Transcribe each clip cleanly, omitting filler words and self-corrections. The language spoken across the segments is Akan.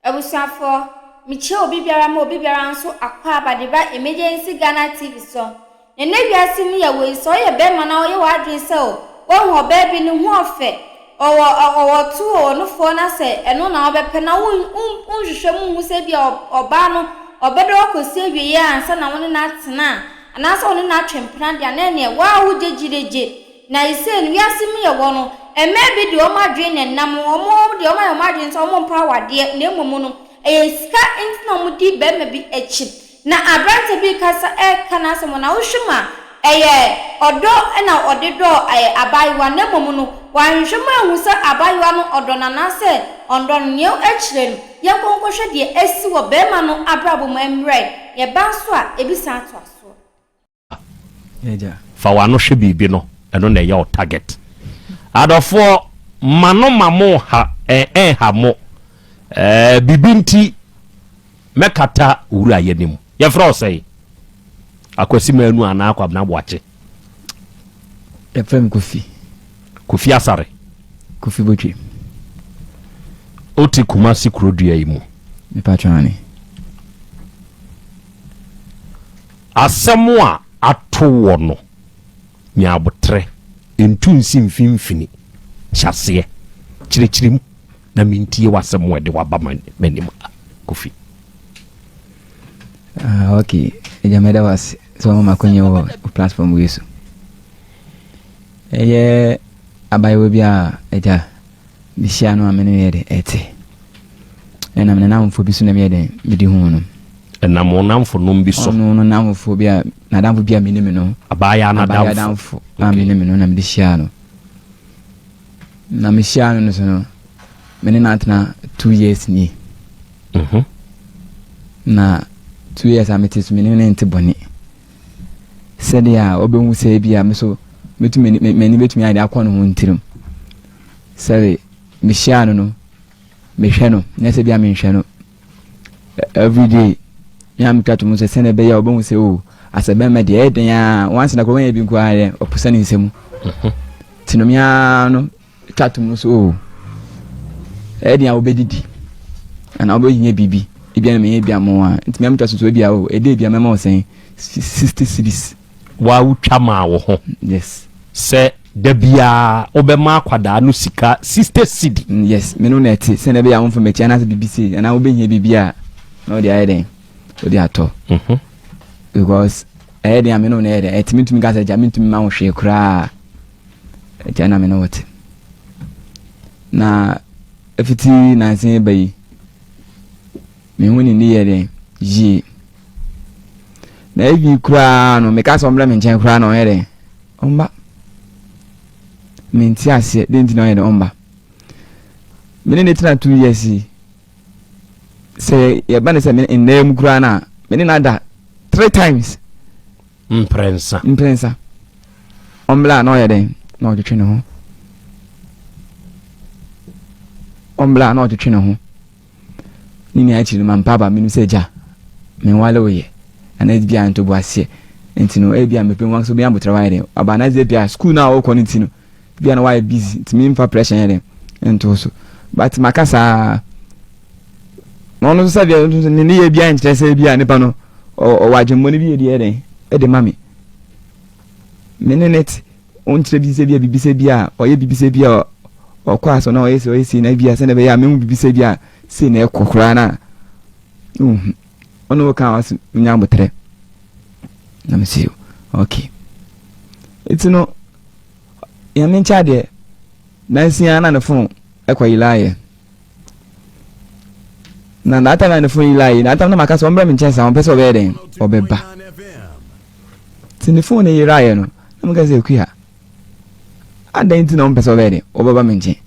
Abusuafoɔ, mekyia obi biara ma obi biara nso akwaaba de ba Emergency Ghana TV so. Na nnɛ wiase mu yɛ wei, sɛ woyɛ bɛrima na woyɛ w'adwene sɛ o, woahu ɔbaa bi ne ho ɔfɛ, ɔwɔ ɔwɔ to wɔ ɔnofoɔ na sɛ ɛno na wobɛpɛ na wo wonhwehwɛ mu nhu sɛ ebia ɔbaa no ɔbɛdɔ wo akɔsi awieeɛ ansa na wo ne no atena a, anaasɛ wo ne no atwe mpena deɛ a, na ɛneɛ woa wo gyegyiregye. Na seesei no, wiase mu yɛ wɔ no, mmaa bi de wɔn adwene na ɛnam, wɔn deɛ wɔayɛ wɔn adwene sɛ wɔmpɛ awadeɛ, na mmom no, ɛyɛ sika nti na wɔdi barima bi akyi. Na aberanteɛ bi rekasa reka n'asɛm, na wohwɛ mu a, ɛyɛ ɔdɔ na ɔde dɔɔ abaayewa, na mmom no, wanhwehwɛ mu anhu sɛ abaayewa no ɔdɔ no anaasɛ ɔnnɔ no. Nea akyire no, yɛnkɔ nkɔhwɛ deɛ asi wɔ barima no abrabɔ mu mmerɛ yɛba nso a, ɛbi san toa soɔ. Fa w'ano hwɛ biribi no, ɛno na ɛyɛ wo target. Adɔfoɔ, ma no ma mo ha, ɛnha mo. Ɛɛ, biribi nti, mɛkata owura yɛ anim. Yɛfrɛ wo sɛn? Akwasi Manu anaa Kwabena Boakye? Yɛfrɛ me Kofi. Kofi Asare. Kofi Botwe. Wote Kumasi kurodua yi mu? Mepa kyɛw ane. Asɛm a ato woɔ no, nya aboterɛ, ntu nsi mfimfini, hyɛ aseɛ, kyerɛkyerɛ mu na mentie w'asɛm a ɛde w'aba m'anim ha, Kofi. Ah, ok. Agya mɛda wo ase sɛ wama m'akwanya wɔ wo platform wei so. Ɛyɛ abayewa bi a agya Mehyia no a me ne no yɛ dɛ ɛte. Ɛnam ne nnamfoɔ bi so na meyɛ dɛn medi hu no. Ɛnam wo nnamfonom bi so. Ɔno no nnamfoɔ bi a n'adamfo bi a menim no. Abaayewa no adamfo. Abaayewa adamfo a menim no na mede hyiaa no. Na mehyiaa no no so no, me ne no atena 2 years nie. Na 2 years a mete so me ne no nte bɔne. Sɛdeɛ a ɔbɛhu sɛ ebi a me so mɛtumi m'ani bɛtumi ayɛ de akɔ ne ho ntirim. Sɛbe mehyiaa no no, mehwɛ no, nyɛ sɛ bia menhwɛ no everyday. Me a metwa to mu sɛ sɛnea ɛbɛyɛ a ɔbɛhu sɛ o oh, asɛ bɛrima deɛ ɛyɛ den a once na kora wɔnyɛ bi nko ara yɛ ɔposa ne nsam. Nti no me ara no twa to mu sɛ o oh, ɛyɛ den a wobɛdidi anaa wobɛhia biribi ebi a na mɛyɛ bi ama wo a nti me a metwa so sɛ ebi a o oh, ɛdɛ bi a mɛma wo sɛn 60 cedis. Wa wotwa maa wo ho. Yes. Sɛ da biara wobɛma akwadaa no sika 60 cedi. Mm, yes, me no na ɛte sɛnea ɛbɛyɛ a womfa m'akyi anaasɛ biribi sei anaa wobɛhia biribi a na wode ayɛ dɛn wode atɔ. Because ɛyɛ den a me no na ɛyɛ dɛn ɛte mentumi ka sɛ agya mentumi ma wo hwee koraa agya na me ne wote. Na ɛfiti nansa ba yi mehu ne nneyɛɛ dɛn yie. Na ebi koraa no meka sɛ ɔmmra me nkyɛn koraa na ɔyɛ dɛn ɔmba. Mente aseɛ dɛn nti na ɔyɛ dɛn ɔmba. Me ne ne tena 2 years yi sɛ yɛba ne sɛ me nnaa mu koraa no a me ne no ada three times. Mprɛnsa. Mprɛnsa. Ɔmmra na ɔyɛ dɛn na ɔtwetwe ne ho. Ɔmmra na ɔtwetwe ne ho. Ne nyinaa akyiri no mampa aba menim sɛ agya menwale wo yɛ anaa ebi a ntoboaseɛ nti no ebi a mepɛ nwa so bi abotra wayɛ dɛn aba anaa ebi a school no a wɔkɔ no nti no ebi a na wayɛ busy nti memfa pressure yɛ dɛn nto so but maka saa na ɔno nso sɛ deɛ ne ne yɛ bi a nkyerɛ sɛ ebi a nipa no ɔwɔ adwemmɔne bi yɛ deɛ dɛn ɛde ma me me ne ne te ɔnkyerɛ bi sɛ bi a biribi sɛ bi a ɔyɛ biribi sɛ bi a ɔkɔ asɔ na ɔyɛ sɛ ɔyɛ sei na bi a sɛnea ɛbɛyɛ a mehu biribi sɛ bi a sei na ɛkɔ koraa na ɔhu ɔne wo ka ɔse nya abotrɛ na me sɛ okay nti no nyame nkyɛ adeɛ nansi ara na ne phone ɛkɔ yelaayɛ na that time na ne phone yelaayɛ na that time na maka sɛ ɔmbrɛ me nkyɛn saa ɔmpɛ sɛ ɔbɛyɛ dɛn ɔbɛba nti ne phone no yeraayɛ no na meka sɛ akua adɛn nti na ɔmpɛ sɛ ɔbɛyɛ dɛn ɔbɛba me nkyɛn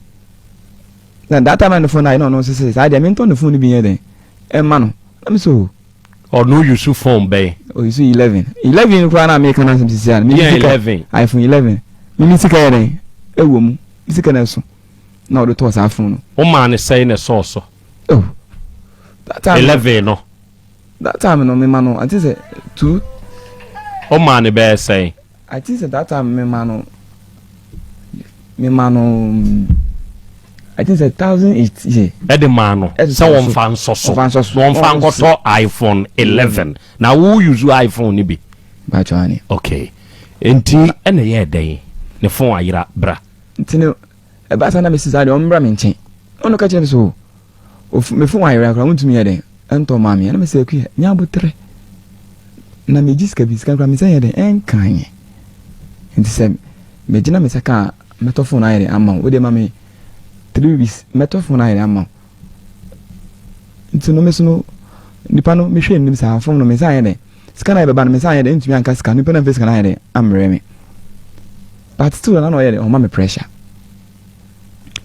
na that time na ne phone ayɛ na ɔno nso sɛ saa deɛ mentɔ ne phone no bi nyɛ dɛn ɛma no na me so Ɔno use phone bɛn? Ɔuse 11 11 koraa na meka no asɛm sisi a no sika 11 iPhone 11 mimi sika yɛ dɛn ɛwɔ mu me sika na ɛso na ɔde tɔɔ saa phone no. Womaa ne sɛn na ɛsɔɔ so? Oh, that time 11 no. That time no mema no I think sɛ two. Womaa ne bɛyɛ sɛn? I think sɛ that time mema no. I think sɛ 1008 yɛ. Ɛde maa no sɛ wɔmfa nsɔ so na wɔmfa nkɔtɔ iPhone 11 mm. Na wo use iPhone no bi. Bàtchɔ ani. Okay. Nti ɛna ɛyɛɛ dɛn? Ne phone ayera bra. Nti no ɛbaa saa na mesi saa deɛ ɔmmra me nkyɛn. Ɔno ka kyerɛ me sɛ o me phone ayera koraa wontumi yɛ dɛn ɛntɔ maa me. Ɛna mesɛ akuya nya aboterɛ na megye sika bi sika koraa me nsa yɛ dɛn ɛnka yɛ. Nti sɛ megye na me nsa ka a mɛtɔ phone ayɛ dɛn ama wo. Wodeɛ ma me 3 weeks mɛtɔ phone ayɛ dɛn ama wo. Nti no me so no nipa no mehwɛ anim saa phone no me nsa ayɛ dɛn sika na ɛbɛba no me nsa anyɛ dɛ ntumi anka sika nipa na mfa sika no ayɛ dɛ ammrɛ me but still na na ɔyɛ dɛ ɔma me pressure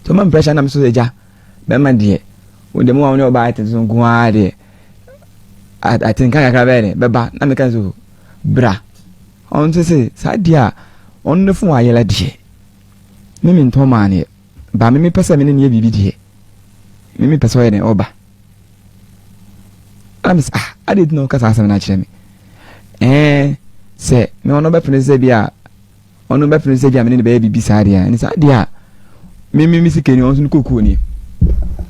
so ɔma me pressure na me so agya bɛrima deɛ wo deɛ mo wa wo ne ɔbaa ate so nko ara deɛ atenka kakra bɛyɛ dɛ bɛba na meka so bra ɔno nso sɛ saa deɛ a ɔno ne fo ayɛlɛ deɛ me mentɔn maa neɛ ba me mepɛ sɛ me ne ne yɛ biribi deɛ me mepɛ sɛ ɔyɛ dɛ ɔba. Ɛna mese ah adɛn nti na woka saa asɛm no akyerɛ me? Ɛɛ sɛ me ɔno bɛpene sɛ bi a ɔno bɛpene sɛ bi a me ne no bɛyɛ biribi saa deɛ a ɛne saa deɛ a me me me sika ni ɔno nso ne kookoo ni.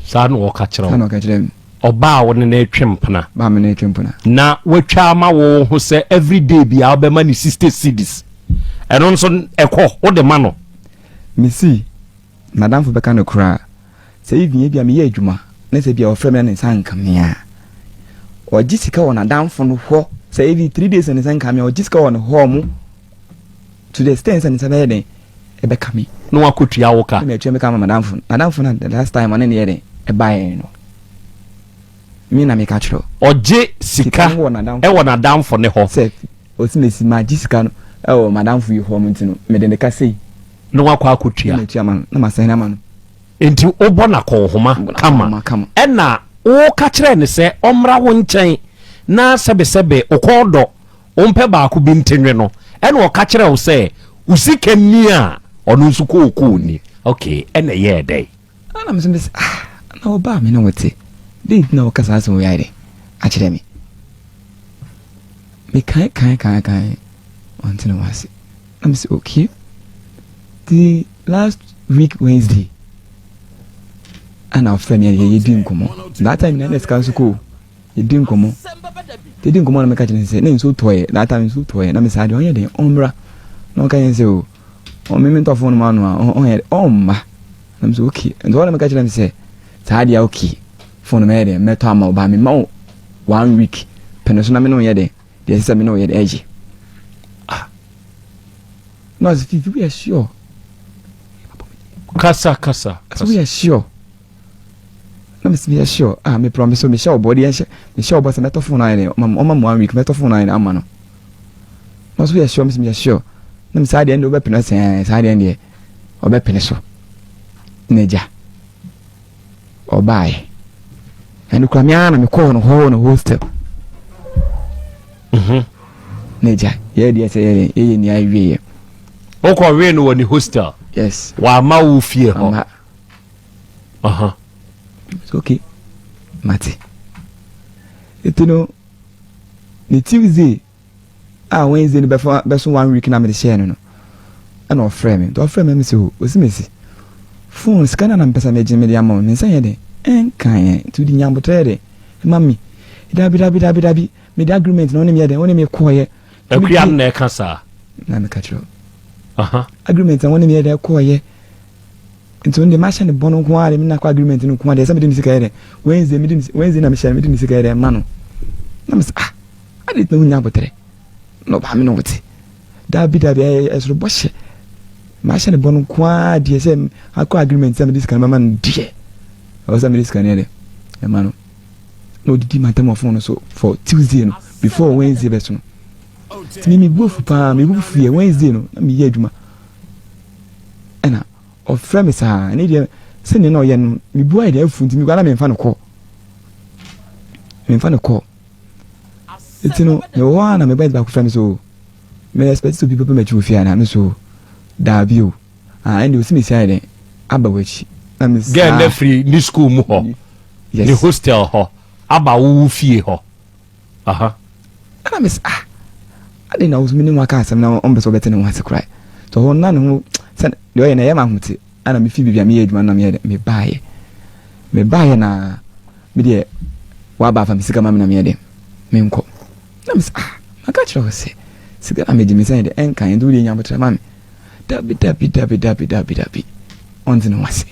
Saa na ɔka kyerɛ wo? Saa na ɔka kyerɛ me. Ɔbaa a wo ne no retwe mpena. Baa me ne no retwe mpena. Na watwa ama wo ho sɛ everyday biara wobɛma no 60 cedis. Ɛno nso ɛkɔ wode ma no? Mesi M'adamfo bɛka no koraa. Sɛ even ebia meyɛ adwuma na sɛ ebia ɔfrɛ me na ne nsa nka me a, ɔgye sika wɔ n'adamfo no hɔ. Sɛ even 3 days na ne nsa nka me a, ɔgye sika wɔ ne hɔ mo to the extent sɛ ne nsa bɛyɛ dɛn ɛbɛka me. Na wakɔtua wo ka. Na matua me ka ama m'adamfo no. M'adamfo no the last time ɔne ne yɛ dɛn ɛbaeɛ no, me na meka kyerɛ wo. Ɔgye sika wɔ n'adamfo no hɔ. Sɛ ɔsi mesi magye sika no wɔ m'adamfo yi hɔ nti no, mede ne ka sei. Na wakɔ akɔtua. Na matua ama no, na masan ama no. Enti wobɔ no akɔnhoma kama. Ɛna woka kyerɛɛ no sɛ ɔmmra wo nkyɛn na sɛbesɛbe wo kɔn dɔ, wompɛ baako bi nte nwe no. Ɛna ɔka kyerɛɛ wo sɛ wo sika nni a, ɔno nso kookoo nni. Okay, ɛna ɛyɛɛ dɛn? Ɛna me nso mese, ah, na ɔbaa me ne wo te, dɛn nti na woka saa asɛm wei ayɛ dɛn akyerɛ me? Mekae kae kae kae, ɔnte ne ho ase. Na mese, okay. Ti last week Wednesday, ɛna ɔfrɛ me yɛdi nkɔmmɔ. That time na ɛna sika nso kɔ o. Yɛdi nkɔmmɔ. Yɛdi nkɔmmɔ na meka kyerɛ no sɛ na nsuo tɔeɛ. That time nsuo tɔeɛ na me saa deɛ ɔnyɛ den ɔmmra. Na ɔka kyerɛ sɛ o ɔme me ntɔ phone ma no a ɔnyɛ ɔmma. Na me sɛ okay. Nti ɔna meka kyerɛ no sɛ saa deɛ okay phone mɛyɛ den mɛtɔ ama wo ba me ma wo one week pɛ so na me ne ɔnyɛ den deɛ ɛsɛ sɛ me ne ɔyɛ den ɛgye. Ah. Na ɔsɛ Fifi woyɛ sure. Kasa kasa. Kasa. Woyɛ sure. Na mese meyɛ sure ah me promise mehyɛ wo bɔ deɛ nhyɛ mehyɛ wo bɔ sɛ mɛtɔ phone ayɛ dɛ ɔma me one week mɛtɔ phone ayɛ dɛ ama no na ɔso yɛ sure mese meyɛ sure na me saa deɛ ɛnde wobɛpene sɛ ɛɛ saa deɛ ɛndeɛ ɔbɛpene so na agya ɔbaeɛ ɛno kura me ara na mekɔɔ no hɔ no hostel mhm. Na agya yɛyɛ deɛ sɛ yɛyɛ yɛyɛ nea awieɛ. Wokɔ wee no wɔ ne hostel? Yes. Wama wo fie hɔ? Ama. It's okay. Mate. Nti no, ne Tuesday a Wednesday no bɛfa bɛso one week na mede hyɛɛ no no, ɛna ɔfrɛ me. Nti ɔfrɛ me mese o, osi mesi. Phone sika na na mepɛ sɛ megye mede ama wo. Me nsa yɛ den. Ɛnka yɛn. Nti wode nya abotrɛ yɛ den. Ɛma me. Dabi dabi dabi dabi. Mede agreement na wo ne me yɛ den. Wo ne me kɔɔyɛ. Akua no na ɛka saa. Na meka kyerɛ wo. Agreement na wo ne me yɛ den kɔɔyɛ. Nti ɔno deɛ mahyɛ no bɔ no nko ara deɛ me nakɔ agreement no nko ara deɛ sɛ mede ne sika yɛ dɛ Wednesday mede ne Wednesday na mehyɛ no mede ne sika yɛ dɛ ma no na mesɛ ah ade na wonya aboterɛ na ɔbaa me ne wote daabi daabi ɛyɛ ɛsoro bɔ hyɛ mahyɛ no bɔ no nko ara deɛ sɛ akɔ agreement sɛ mede sika no mama no deɛ ɛwɔ sɛ mede sika no yɛ dɛ ɛma no na ɔdidi mantam wɔ phone no so for Tuesday no before Wednesday bɛso no nti me mebu afu paa mebu fu yɛ Wednesday no na meyɛ adwuma ɛna ɔfrɛ me saa ɛne deɛ sɛdeɛ na ɔyɛ no mebu ayɛ deɛ afu nti mekɔ na memfa no kɔ memfa no kɔ nti no mewɔ hɔ a na mebɛn baako frɛ me so me expect sɛ obi bɛbɛ m'akyi wɔ fie anaa me so daabi o ah ɛnde osi mesi ayɛ dɛn aba w'akyi na me saa gɛn na firi ne school mu hɔ yes ne hostel hɔ aba wo fie hɔ. Aha. Ɛna mese ah adɛn na wo so me ne wo aka asɛm na ɔmpɛ sɛ ɔbɛte ne ho ase koraa. Nti ɔhɔ no na ne ho sɛ deɛ ɔyɛ no ɛyɛ me ahomete. Ɛna mefi baabi a meyɛ adwuma no na meyɛ dɛ mebaeɛ. Mebaeɛ na me deɛ waba afa me sika ma me na meyɛ dɛ menkɔ. Na me sɛ ah maka kyerɛ wo sɛ sika na megye me sɛn dɛ ɛnka nti wodeɛ nya abotrɛ ma me. Dabi dabi dabi dabi dabi dabi ɔnte ne ho ase.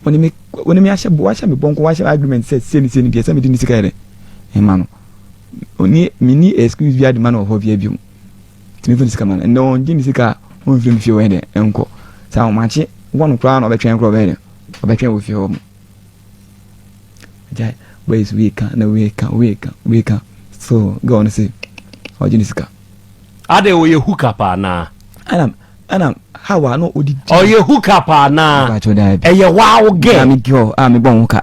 Wɔne me wɔne me ahyɛ wahyɛ me bɔnko wahyɛ agreement sɛ sie ne sie ne deɛ sɛ mede ne sika yɛ dɛ ɛma no. Ɔni menni excuse bi ade ma no wɔ hɔ bia biom. Tumi fa ne sika ma no. Ndɛ ɔnngye ne sika a ɔmmfiri me fie hɔ dɛ nnkɔ. Sɛ ahomakye wɔ no koraa na ɔbɛtwɛn koraa ɔbɛyɛ dɛn? Ɔbɛtwɛn wɔ fie hɔ mo. Agya boys wei ka na wei ka wei ka wei ka so girl no se ɔgye ne sika. Adɛn ɔyɛ hook up anaa? Ɛna ɛna how a na ɔdidi. Ɔyɛ hook up anaa? Ɛyɛ waa wo girl. Me girl a mebɔ ho ka.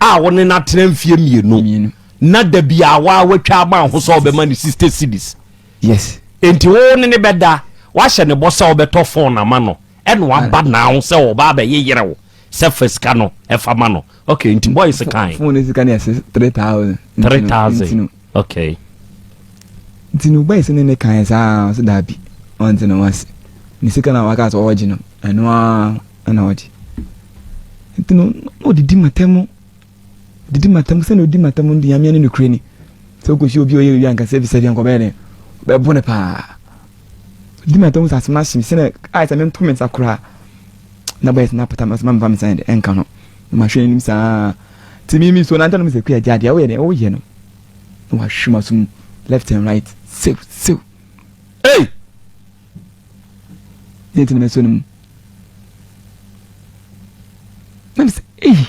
A wo ne no atena mfie mmienu. Na da bi a waa watwa ama ho sɛ ɔbɛma ne 60 cedis. Yes. Enti wo ne ne bɛda, wahyɛ ne bɔ sɛ wobɛtɔ phone ama no, ɛna waba now sɛ ɔba abɛyeyere wo sɛ fa sika no ɛfa ma no. Okay, nti boys kan. Phone ne sika no yɛ 3000. 3000. Okay. Nti no boys ne ne kan saa ɔsɛ daabi ɔnte ne ho ase. Ne sika na waka sɛ ɔregye no, ɛno ara ɛna ɔgye. Nti no na ɔdidi matam. Didi matam sɛnea odi matam no de Nyame ne nokorɛ ni. Sɛ wokɔhyia obi a ɔyɛ biribi a nka sɛbi sɛbi anka ɔbɛyɛ dɛn? Ɔbɛbo no paa. Didi matam sɛ asɛm no ahye me sɛnea ayɛ sɛ mento me nsa koraa. Na bɔyɛ sɛ n'apata me sɛ mamfa me nsa yɛ dɛ ɛnka no. Na mahwɛ n'anim saa. Nti me me so nante no sɛ kua gya deɛ woyɛ dɛn woyɛ no. Na wahwe m'asom left and right sew sew. Hey! Deɛ nti na mɛsɔ ne mu. Na me sɛ ei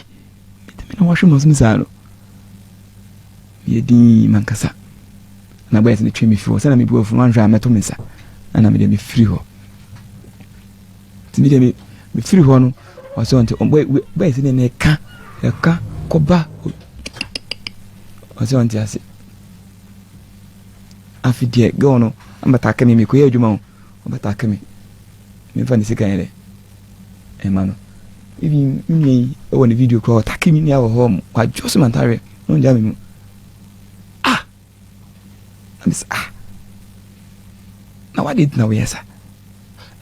metumi na wahwe m'asom saa no. Meyɛ dinn mankasa. Na bɔyɛ sɛ metwe me fi hɔ sɛ na mebu afu no anhwɛ a mɛto me nsa. Ɛna mede mefiri hɔ. Nti me deɛ mefiri hɔ no ɔsɛ ɔnte bɔyɛ sɛ ne ɛka ɛka kɔba ɔsɛ ɔnte ase. Afi deɛ girl no ambɛtake me mekɔyɛ adwuma o ɔbɛtake me memfa ne sika yɛ dɛ ɛma no even me nua yi ɛwɔ ne video koraa ɔtake me nua wɔ hɔ wadwo so mantareɛ na ɔngya me mu ah na mesɛ ah na wade ntina woyɛ sa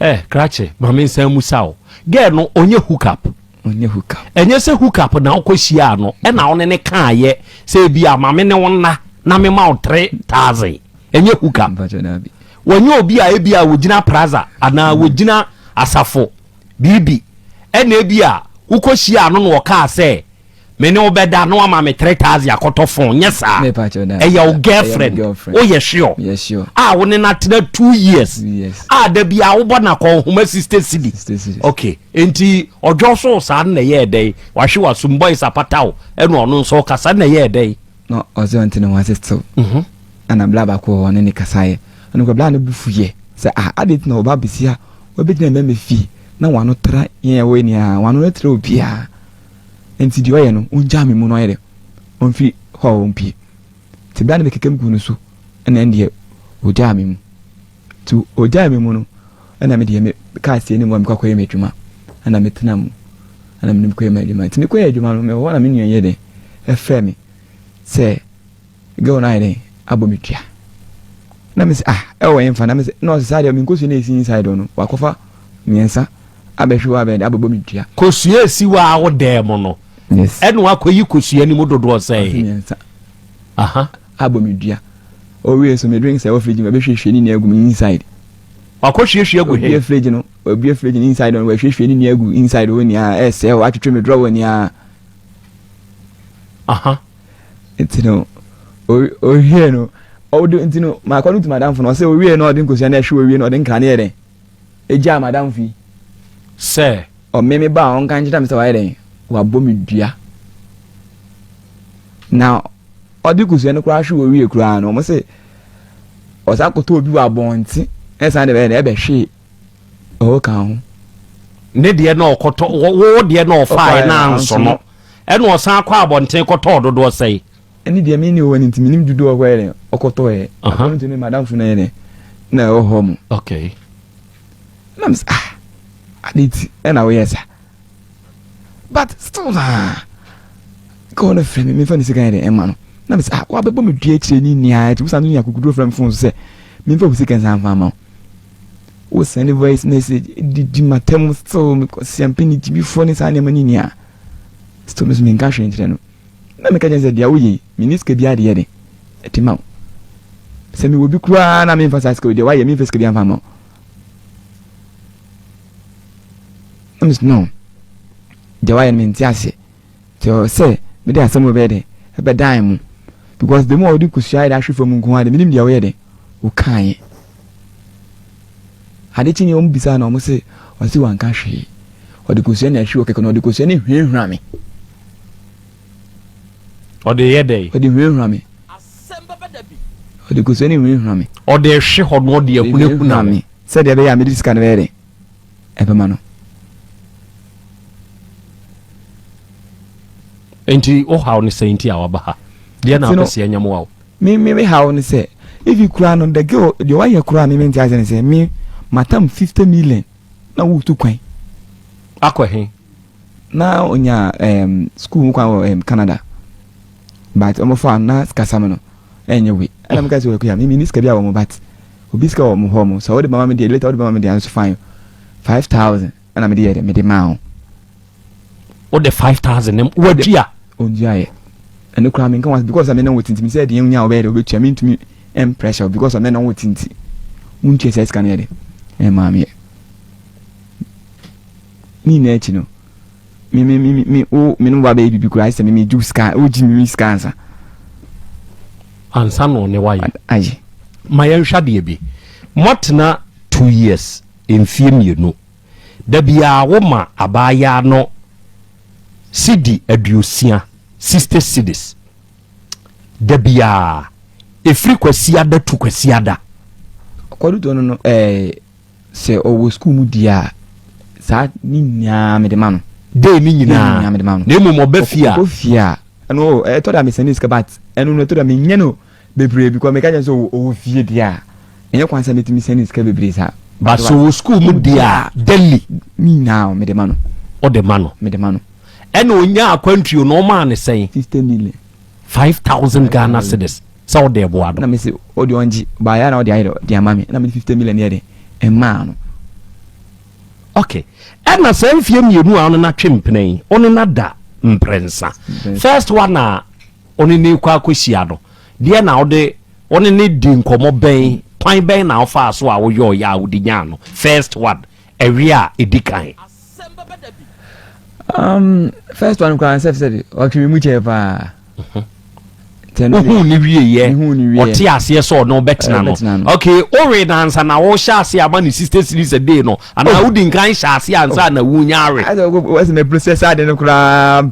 Eh, krakye, ma me nsan mu sa o. Girl no, ɔnyɛ hook up. Ɔnyɛ hook up. Ɛnyɛ sɛ hook up na wokɔ hyiaa no, ɛna wo ne ne kaayɛ sɛ ebi a ma me ne wo nna na me ma wo 3000. Ɛnyɛ hook up. Wɔnyɛ obi a ebi a wɔgyina plaza anaa mm. wɔgyina asafo biribi ɛna ebi a wokɔ hyiaa no na ɔkaa sɛ Me ne wo bɛda na wama me 3000 akɔtɔ phone nyɛ saa ɛyɛ wo girlfriend woyɛ sure a wo ne no atena 2 years a da bi a wobɔ no akɔnhoma 60 cedi okay nti ɔdwɔ so saa no na ɛyɛɛ dɛn wahwe wasom boys apata wo ɛna ɔno nso ɔkasa na ɛyɛɛ dɛn na ɔsɛ ɔnte ne ho ase still mhm. ɛna bla baako wɔ hɔ ne ne kasaeɛ ɛna kɔ bla no bu fuyɛ sɛ ah ade nti na ɔba bɛsi a wabɛgyina mɛmɛ fie na wano tra yɛn ɛwɔ ni a wano no tra obiara Enti deɛ ɔyɛ no, ɔngyaa me mu na ɔnyɛ dɛ, ɔmfiri hɔ a ɔmpue. Nti berɛ a na mekeka gu no so na ɛndeɛ ɔgyaa me mu. Nti ɔgyaa me mu no, ɛna me deɛ me kaa sie ne mu a mekɔ akɔyɛ m'adwuma. Ɛna metena mu, ɛna me ne mekɔyɛ m'adwuma. Nti mekɔyɛ adwuma no, mewɔ hɔ na me nua yɛ dɛn, ɛfrɛ me sɛ girl no ayɛ dɛn abɔ me dua. Na me sɛ ah ɛwɔ yɛn fa na me sɛ na ɔsɛ saa deɛ me nkosua na esi inside no wakɔfa mmiɛnsa abɛhwe hɔ abɛyɛ dɛ abɛbɔ me dua. Kosua esi wɔ awo dan mu no. Yes. Ɛna wakɔyi kosua no mu dodoɔ sɛn? Mmiɛnsa. Aha. Abɔ me dua. Owie so me drinks ɛwɔ fridge mu ɛbɛhwiehwie ne nyinaa agu me inside. Wakɔhwiehwie agu he? Obie fridge no obie fridge no inside no wahwiehwie ne nyinaa agu inside hɔ nyinaa ɛsɛe hɔ atwetwe me drawer nyinaa. Aha. Nti no owie no ɔde nti no maakɔ no tu madamfo no ɔsɛ owie no ɔde nkosua no ɛhwe owie no ɔde nkra no yɛ dɛn egyaa madamfo yi. Sɛ. Ɔme me ba a ɔnka nkyerɛ me sɛ wayɛ dɛn wabɔ me dua na ɔde kosua no koraa hwe owie koraa no ɔmo se ɔsan kɔtɔ obi wɔ abɔnten ɛsan de bɛyɛ dɛn ɛbɛhwee ɔwɔ ka ho. Ne deɛ na ɔkɔtɔ wo deɛ na ɔfaeɛ na anso no ɛna ɔsan kɔ abɔnten kɔtɔɔ dodoɔ sɛe. Ɛne deɛ me ne ɔwɔ no nti menim dodoɔ ɔkɔyɛ dɛn ɔkɔtɔɛ according to ne madamfo no yɛ dɛn na ɛwɔ hɔ mo. Okay. Na me sɛ ah ade ti ɛna woyɛ sa but still na kɔɔ no frɛ me mefa ne sika yɛ dɛn ɛma no na me sɛ ah wabɛbɔ me dua akyire ne nyinaa akyi wosan so nya akokoduro frɛ me phone so sɛ memfa wo sika nsa mfa ma wo. Wo send voice message didi matam still mekɔsiampe ne gyimifoɔ ne saa nneɛma no nyinaa still me so menka hwee nkyerɛ no. Na meka kyerɛ sɛ deɛ woyɛ yi menni sika biara de yɛ den ɛde ma wo. Sɛ mewɔ bi koraa na memfa saa sika deɛ woayɛ memfa sika biara mfa ma wo. Na me so no deɛ woayɛ no mente aseɛ. Nti ɔwɔ sɛ mede asɛm no bɛyɛ dɛn ɛbɛdan mo because the more ɔde kosua ayɛ de ahwe fam nko ara de menim deɛ woyɛ dɛn wokaeɛ. Ade kye ne wɔn bisaa na wɔn se ɔse wanka hwee ɔde kosua na ahwi wɔ kɛkɛ na ɔde kosua ne hwirahwira me. Ɔde yɛ dɛn? Ɔde hwirahwira me. Ɔde kosua ne hwirahwira me. Ɔde hwe hɔ na ɔde ahunahuna me sɛdeɛ ɛbɛyɛ a mede sika no bɛyɛ dɛn ɛbɛma no. Nti wo haw ne sɛn nti a waba ha? Deɛ na apɛ sɛ yɛnyɛ mmoa wo? Me me me haw ne sɛ efi koraa no the girl deɛ wayɛ koraa me mente ase ne sɛ me matam 50 million na wotu kwan. Akɔ he? Na onya um, school mu kwan wɔ um, Canada but wɔfa na sikasɛm no ɛnyɛ we ɛna meka sɛ wɔkuya me menni sika bi a wɔ mo but obi sika wɔ mo hɔ mo sɛ wode bɛma me deɛ later wode bɛma me deɛ nso fine 5000 ɛna mede yɛ dɛ mede maa wo. Wode 5000 ne watua? Ɔntuaeɛ. Ɛno koraa menka ho because me ne wo tinti sɛ deɛ wonya wobɛyɛ dɛ wobɛtua mentumi mpressure because me ne wo tinti wontua saa sika no yɛ dɛ ɛmaa meɛ ne nyinaa akyi no me me me me wo me ne wo ba bɛyɛ biribi koraa sɛ me me gye sika wogye me sika ansa ansa na ɔne wayɛ ayɛ ma yɛnhwɛ adeɛ bi moatena 2 years, mfie 2. Da biara woma abaayaa no sidi 60, 60 cedis, da biara ɛfiri Kwasiada tu Kwasiada. Kɔdutɔ no no, sɛ ɔwɔ sukuu mu di a, saa ne nyinaa mede ma no. Day ne nyinaa? Nyinaa mede ma no. Na mmom ɔba fie a? Ɔkɔ fie a, ɛno ɛtɔ da mesɛne sika, but ɛno no ɛtɔ da menyɛ no bebree because meka kyerɛ sɛ ɔwɔ fie deɛ a, ɛnyɛ kwan sɛ metumi sɛne sika bebree saa. But sɛ ɔwɔ sukuu mu di a, daily? Ne nyinaa mede ma no. Ɔde ma no? Mede ma no. Ɛna onya akwantuo no, ɔmaa ne sɛn? 50 million. 5000 Ghana cedis sɛ ɔde ɛboa no? Na mese ɔde ɔngye baayɛ na ɔde ayɛ de ama me na mede 50 million yɛ de ɛmaa no. Okay, ɛna saa mfie 2 a ɔne no atwe mpena yi, ɔne no ada mprɛnsa. First one a ɔne ne kɔ akɔhyia no deɛ, na ɔde ɔne ne di nkɔmmɔ bɛn? Kwan bɛn na ɔfaa so a woyɛ ɔyɛ a wode nyaa no first one, ɛwe a ɛdi kan? First one koraa sɛ ɔtwe me mu kyɛɛ paa. Wohu ne wieyɛ, ɔte aseɛ sɛ ɔne wobɛtena no. Okay, wowe nansa na wohyɛ ase ama ne 60 cedis a day no, anaa wodi nkan hyɛ ase ansa na wonya awe? Wɔsɛ me process ade no koraa,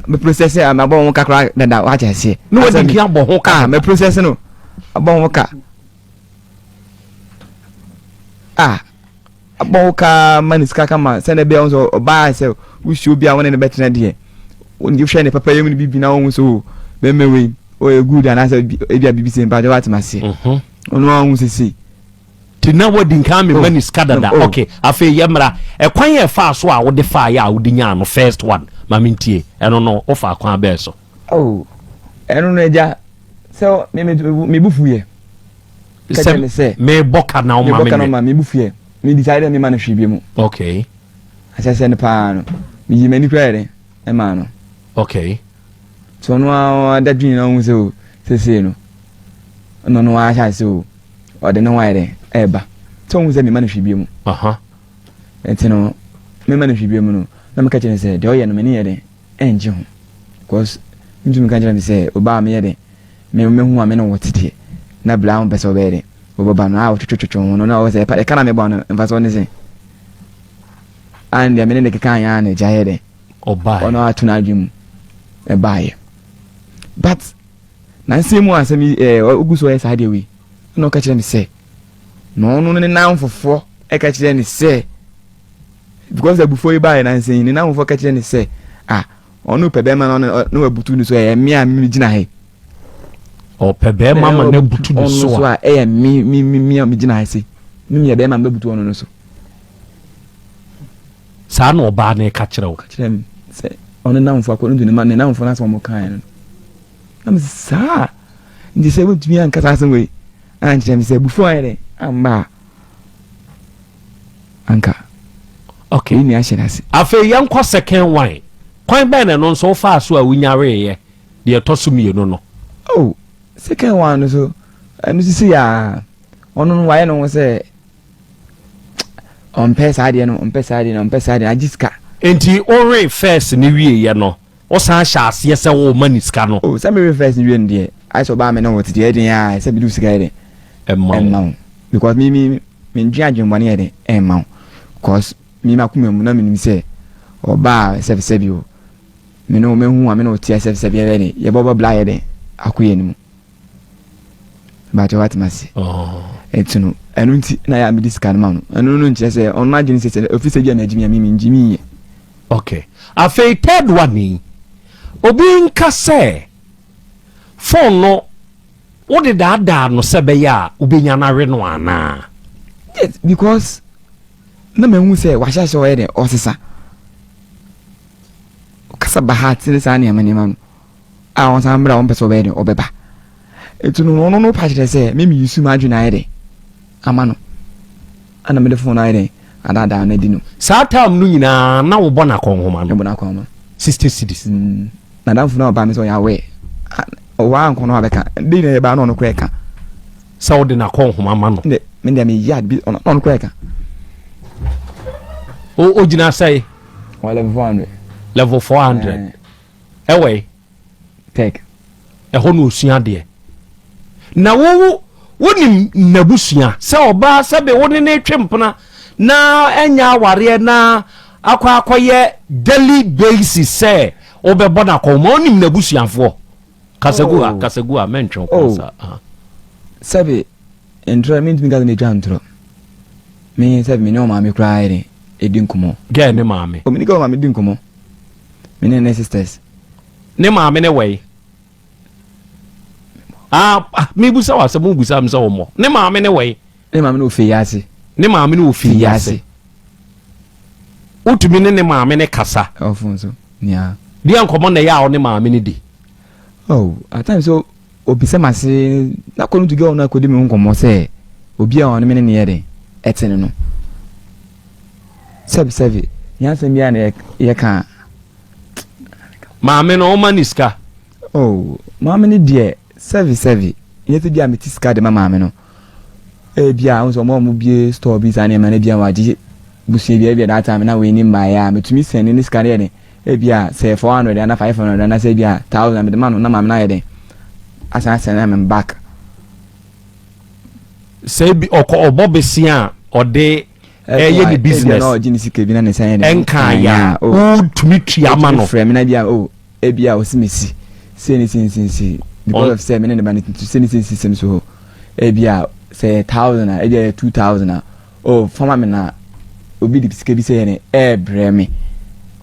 me process a mabɔ ho ka koraa dada, wakyɛ aseɛ. Na wadi nkan abɔ ho ka? Ah, me process no abɔ ho ka, ah, abɔ ho ka ma ne sika kama sɛnɛ bɛyɛ wo sɛ ɔbaa sɛ wosuo bi a wo ne no bɛtena deɛ, wohwɛ ne papa yɛ mu no bibi na wohu sɛ o bɛmɛ wei ɔyɛ good anaasɛ ebi a biribi sɛ mpakyɛ woatem aseɛ, ɔno a wohu sesei. Nti na wadi nkan mema ne sika dada? Okay, afei yɛmmra ɛkwan yɛ ɛfaa so a wode faeɛ a wode nyaa no first one. Ma mentie ɛno no, wofa kwan bɛɛ so? Oh, ɛno no agya sɛ me me me bu fuyɛ. Sɛ mebɔ ka na woma me nwe? Me bu fuyɛ, me decide dɛ mema no hwee bi mu. Ahyɛ sɛ no paa no, meyi m'ani koraa yɛ dɛ ɛmaa no. Nti ɔno ara da dwen na ɔhu sɛ o sesei no ɛna ɔno ara hyɛ ase o ɔde ne ho ayɛ dɛ ɛɛba sɛ ɔhu sɛ mema no hwee bi mu. Nti no mema no hwee bi mu no, na meka kyerɛ no sɛ deɛ ɔyɛ no m'ani yɛ dɛ ɛngye ho because ntumi ka kyerɛ me sɛ ɔbaa meyɛ dɛ me mehu a me ne wo te deɛ na bla ho pɛ sɛ ɔbɛyɛ dɛ wɔbɛba no a wɔtwetwetwe ho no na ɔwɔ sɛ ɛka na mebɔ no mfa so ne sɛ an deɛ me ne ne keka anyɛ a na agya yɛ dɛ ɔbaeɛ. Ɔno ato n'adwene mu ɛbaeɛ, but nansa mu asɛm yi ɔgu so ɔyɛ saa deɛ wei ɛna ɔka kyerɛ me sɛ na ɔno ne nanfofoɔ ɛka kyerɛ ne sɛ because abufuo yi baeɛ nansa yi ne nanfofoɔ ka kyerɛ ne sɛ ah, ɔno pɛ bɛrima na ɔno na wabutu ne so, ɛyɛ mmea a me gyina ha yi. Ɔpɛ bɛrima ma no abutu ne so a, ɛyɛ me me me me a megyina ha se me meyɛ bɛrima mɛbutu ɔno no so. Saa na ɔbaa no ka kyerɛ wo? Ka kyerɛ me sɛ ɔno namfo akɔ no ne ma ne namfo no asɛm ɔmo kaeɛ no na me saa nti sɛ wontumi anka saa asɛm wei ankyerɛ me sɛ abufuo ayɛ dɛ amma a. Anka. Okay. Wei ni ahyɛ n'ase. Afei yɛnkɔ second one. Kwan bɛn na ɛno nso wofaa so a wonyareeɛ deɛ ɛtɔ so mmienu no? Oh, second one no so, ɛno sisi a ɔno no wayɛ ne ho sɛ ɔmpɛ saa adeɛ no, ɔmpɛ saa adeɛ no, ɔmpɛ saa adeɛ no, agye sika. Nti wowee first no wieeɛ no, wosan hyɛ aseɛ sɛ worema no sika no? Oh, sɛ mewee first no wie no deɛ, ayɛ sɛ ɔbaa me ne wo te deɛ, ɛyɛ den ara sɛ mede wo sika yɛ dɛn? Ɛma wo. Ɛma wo. Because me, me, mendwen adwenbɔne yɛ dɛn? Ɛmma wo. Because me m'akoma mu na menim sɛ ɔbaa sɛbesɛbe o, me ne wo mahu a me ne wo te a sɛbesɛbe yɛbɛyɛ dɛn? Yɛbɛbɔ bra ayɛ dɛn? Akɔ yɛn anim. Baakyɛ wate m'ase. Oh. Ɛnti no, ɛno nti na yɛ a mede sika no ma no. Ɛno no nkyerɛ sɛ ɔno n'adwene sɛ sɛ ofi sɛ bi a magyimi a me mengyimi yɛ. Okay. Afei third one yi, obi nka sɛ phone no wode daadaa no sɛ bɛyɛ a wobɛnya no awe no anaa? Yes, because na mahu sɛ wahyɛ ahyɛ ɔyɛ dɛ ɔsesa. Ɔkasa baha te ne saa nneɛma nneɛma no. A ɔnsan mbra a ɔmpɛ sɛ ɔbɛyɛ dɛ ɔbɛba. Nti no ɔno no pa kyerɛ sɛ me me use m'adwene ayɛ dɛ ama no. Ana mede phone no ayɛ dɛ adaadaa no adi no. Saa time no nyinaa na wobɔ no akɔnhoma no? Mebɔ no akɔnhoma. 60 cedis. Mm. N'adamfo no a ɔbaa me sɛ ɔyɛ aware. Ɔwɔ a nkɔ no abɛka. De nyinaa yɛbaa na ɔno koraa ɛka. Sɛ wode n'akɔnhoma ma no. Ne me deɛ meyɛ ade bi ɔno ɔno koraa ɛka. O ogyina sɛe? Wɔ level 400. Level 400. Eh. Ɛwɔ yi? Tech. Ɛhɔ na osua adeɛ. Na wo wonim n'abusua sɛ ɔbaa sɛbe wo ne ne twe mpena na ɛnyɛ awareɛ na akɔ akɔyɛ daily basis sɛ wobɛbɔ no akɔnma wonim n'abusuafoɔ kasagu ha oh. kasagu ha mɛntwe wo oh. saa ah. Sɛbe ntorɔ mentumi ka sɛ metwa ntorɔ me sɛbe me ne ɔmaame koraa yɛ ɛdi nkɔmmɔ gɛɛ ne maame ɔmene kɛ ɔmaame di nkɔmmɔ Me ne ne sisters. Ne maame ne wɛyi. Ah, ah mebusa wɔ asɛm wobusa me sɛ wɔmmɔ. Ne maame ne wɛyi. Ne maame ne ofi ase. Ne maame ne ofi ase. Wotumi ne ne maame ne kasa. Ɔfo nso. Nia. Deɛ nkɔmmɔ na ɛyɛ a ɔne maame ne di. Oh, at times so obisa ma se na kɔ no to girl no akɔdi me ho nkɔmmɔ sɛ obi a ɔne me ne ne yɛ den ɛte no no. Sɛbi sɛbi, nyɛ asɛm biara na yɛka a. Maame no, woma no sika? Oh, maame no deɛ, sɛbi sɛbi, nyɛ sɛ bi a mete sika de ma maame no. Ebi a, wohu sɛ wɔn a wɔbue store bi saa nneɛma no bi a wɔagye busua bi ebi a that time na wei ni mmaeɛ a, metumi sɛne ne sika no yɛ den. Ebi a sɛ 400 anaa 500 anaasɛ ebi a 1000 mede ma no na maame no ayɛ den asan asɛne me back. Sɛ ebi ɔkɔ ɔbɔ besia a ɔde ɛyɛ ne business ɛnka yɛ a wotumi tua ma no. Frɛ me na bia o ebi a ɔsi me si sei ne sei sei sei because of sɛ me ne ne ba ne tutu sei ne sei sei sei so hɔ ebi a sɛ yɛ thousand a ebi a yɛ 2000 a o fama me na obi de sika bi sɛ yɛ ne ɛɛbrɛ me.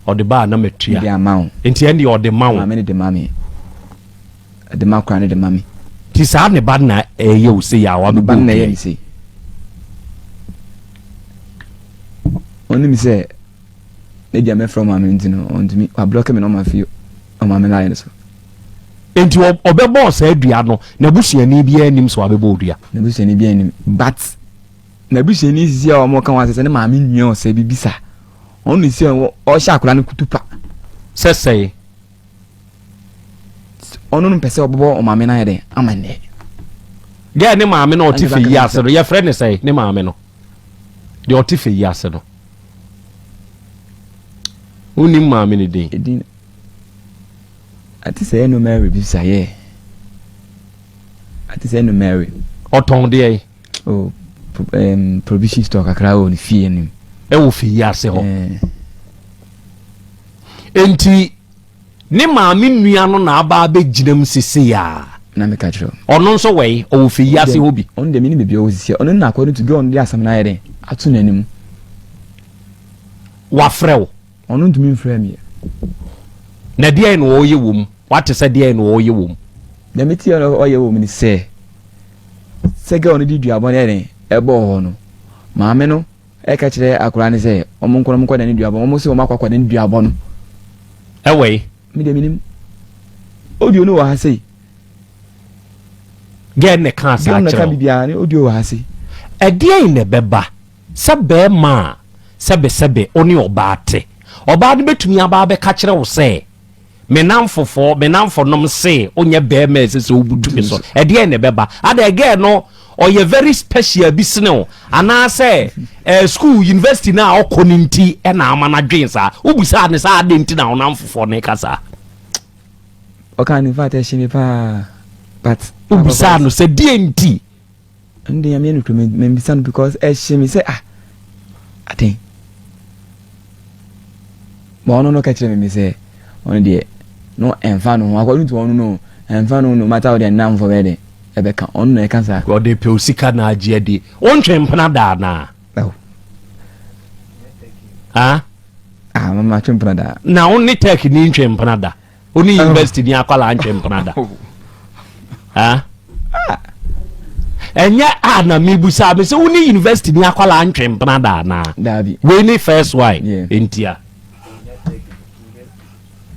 Ɔde ba a na matua. De ama wo. Nti ɛnde ɔde ma wo. Maame ne de ma me. Ɛde ma kora ne de ma me. Ti saa ne ba na ɛyɛ wo sei a wabɛbɔ Ne ba na ɛyɛ me sei. Ɔnim sɛ ne deɛ mɛfrɛ ɔmaame nti no ɔntumi wablɔke me na ɔma fi ɔmaame line so. Nti ɔbɛbɔɔ saa dua no n'abusuani biara nim sɛ wabɛbɔ dua. N'abusuani biara nim but n'abusuani sisi a wɔn ka wɔn asɛ sɛ ne maame nua ɔsɛ bibi sa ɔno na sisi a ɔhyɛ akwadaa no kutupa. Sɛ sɛe. Ɔno no mpɛ sɛ ɔbɛbɔ ɔmaame no ayɛ dɛn amanneɛ. Gɛɛ ne maame no ɔte fɛ yi ase no yɛfrɛ ne sɛe ne maame no deɛ ɔte fɛ yi ase no wonim maame no din. Edin ate sɛ ɛno Mary bi sa yɛ ate sɛ ɛno Mary. Ɔtɔn deɛ yi. Oh, um, provision store kakra wɔ ne fie anim. Ɛwɔ fie yi ase hɔ. Eh. Enti ne maame nua no na aba abɛgyina mu sesei a. Na meka kyerɛ wo. Ɔno nso wɔ yi, ɔwɔ fie yi ase hɔ bi. Ɔno deɛ menim baabi a ɔwɔ sisi. Ɔno na akɔde to girl no de asɛm no ayɛ dɛn ato n'anim. Wafrɛ wo? Ɔno ntumi mfrɛ me. Na deɛn na ɔreyɛ wɔ mu? Wate sɛ deɛn na ɔreyɛ wɔ mu? Deɛ mete a ɔyɛ wɔ mu ne sɛ, sɛ girl no de duabɔ no yɛ dɛn ɛbɔɔ hɔ no, maame no Ɛka kyerɛ akwadaa no sɛ wɔn nkɔ na wɔn nkɔda ne duabɔ. Wɔn sɛ wɔn akɔ akɔda ne duabɔ no. Ɛwɔ yi. Mi deɛ mi nim. Audio no wɔ ha sei. Gɛn na ɛka asa akyerɛ. Gɛn na ɛka biribiara ne audio wɔ ha sei. Ɛdeɛn na ɛbɛba sɛ bɛrima a. Sɛbesɛbe, wo ne ɔbaa te. Ɔbaa no bɛtumi aba abɛka kyerɛ wo sɛ, Me nnamfofoɔ, me nnamfonom se wonyɛ barima a ɛsɛ sɛ wobutu me so. Ɛdeɛn na ɛbɛba? Adɛn, girl no ɔyɛ very special bi sene wo? Anaasɛ eh, school, university no a ɔkɔ no nti na ama no adwen saa? Wobusaa no sɛ adɛn nti na wo nnamfofoɔ no reka saa? Ɔkaa no, in fact, ɛhye me paa. But. Wobusaa no sɛ deɛ nti? Ɛno deɛ nyame nokorɛ mambisa no because ɛhye me sɛ ah aden ma ɔno no ka kyerɛ me sɛ ɔno deɛ no ɛmfa no ho according to ɔno no ɛmfa no no matter ɔdeɛ nnamfo bɛyɛ dɛ ɛbɛka ɔno na ɛka saa. Ɔde pɛ osika na agye adi wontwe mpena daa naa. Oh. Ah? Ah, mama twe mpena daa. Na wo ne tech ni ntwe mpena da. Wo ne university ni akwadaa ntwe mpena da. Ah? Ɛnyɛ a na mebusa me sɛ wo ne university ni akwadaa ntwe mpena da anaa? Daabi. Wei ne first one. Yeah. Ntia.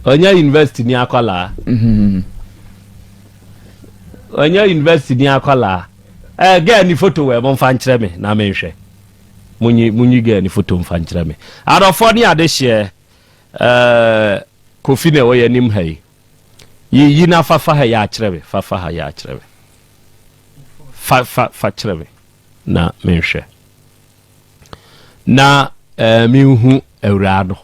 Ɔnyɛ university ni akwadaa. Mm-hmm. Ɔnyɛ university ni akwadaa. Eh, girl ni photo wɛ momfa nkyerɛ me na menhwɛ. Munyi munyi girl ni photo mfa nkyerɛ me. Adɔfoɔ ne adehyeɛ. Eh, Kofi na ɛwɔ yɛn anim ha yi. Yi yi na fa fa ha yi akyerɛ me. Fa fa ha yi akyerɛ me. Fa fa fa kyerɛ me na menhwɛ. Na eh, menhu awuraa no.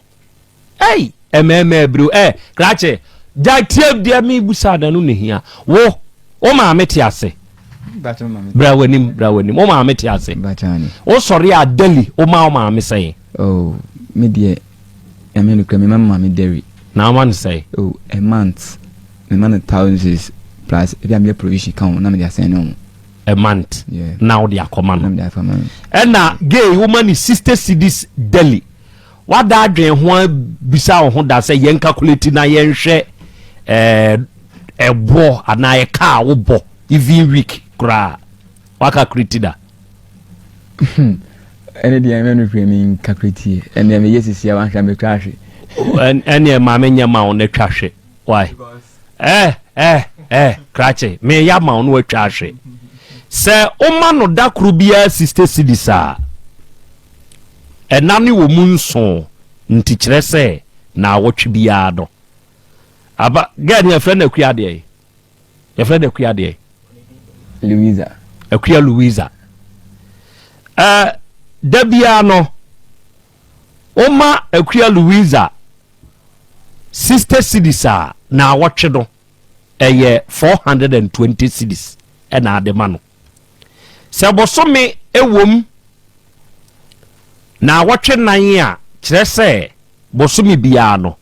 Ei, ɛmɛɛmɛ abiriw. Eh, krakye, gya tie deɛ mebusa na no ne hia. Wo, wo maame te ase. Bra w'anim, bra w'anim. Wo maame te ase. Wo sɔre a daily, wo ma wo maame sɛn? Oh, me deɛ, Nyame nokorɛ, me ma me maame dairy. Na woma no sɛn? Oh, a month, me ma no thousands plus, ebi a meyɛ provision ka ho na mede asɛn ne ho. A month, yeah. Na wode akɔma no. Na mede akɔma no. Ɛna gay, woma no 60 cedis daily. Wada adwen ho abisa wo ho da sɛ yɛn calculate na yɛnhwɛ ɛɛ ɛboɔ anaa ɛka a wobɔ even week koraa. Wakakulate da? Ɛne deɛ ɛmɛ no hwɛ mi nkakulate ɛne meyɛ sisi a wanhwɛ mɛtwa ahwe. Ɛne maame nyɛ ma wo na twa hwe. Why? Eh, eh, eh, krakye, meyɛ ama wo na watwa ahwe. Sɛ woma no da koro biara 60 cedis a, ɛna ne wɔ mu nson nti kyerɛ sɛ naawɔtwe biara no. Aba, girl no yɛfrɛ no akua deɛ? Yɛfrɛ no akua deɛ? Louisa. Akua Louisa. Eh, da biara no, woma Akua Louisa 60 cedis a, naawɔtwe no, ɛyɛ 420 cedis ɛna ade ma no. Sɛ bosome ɛwom naawɔtwe nan a, kyerɛ sɛ bosome biara no,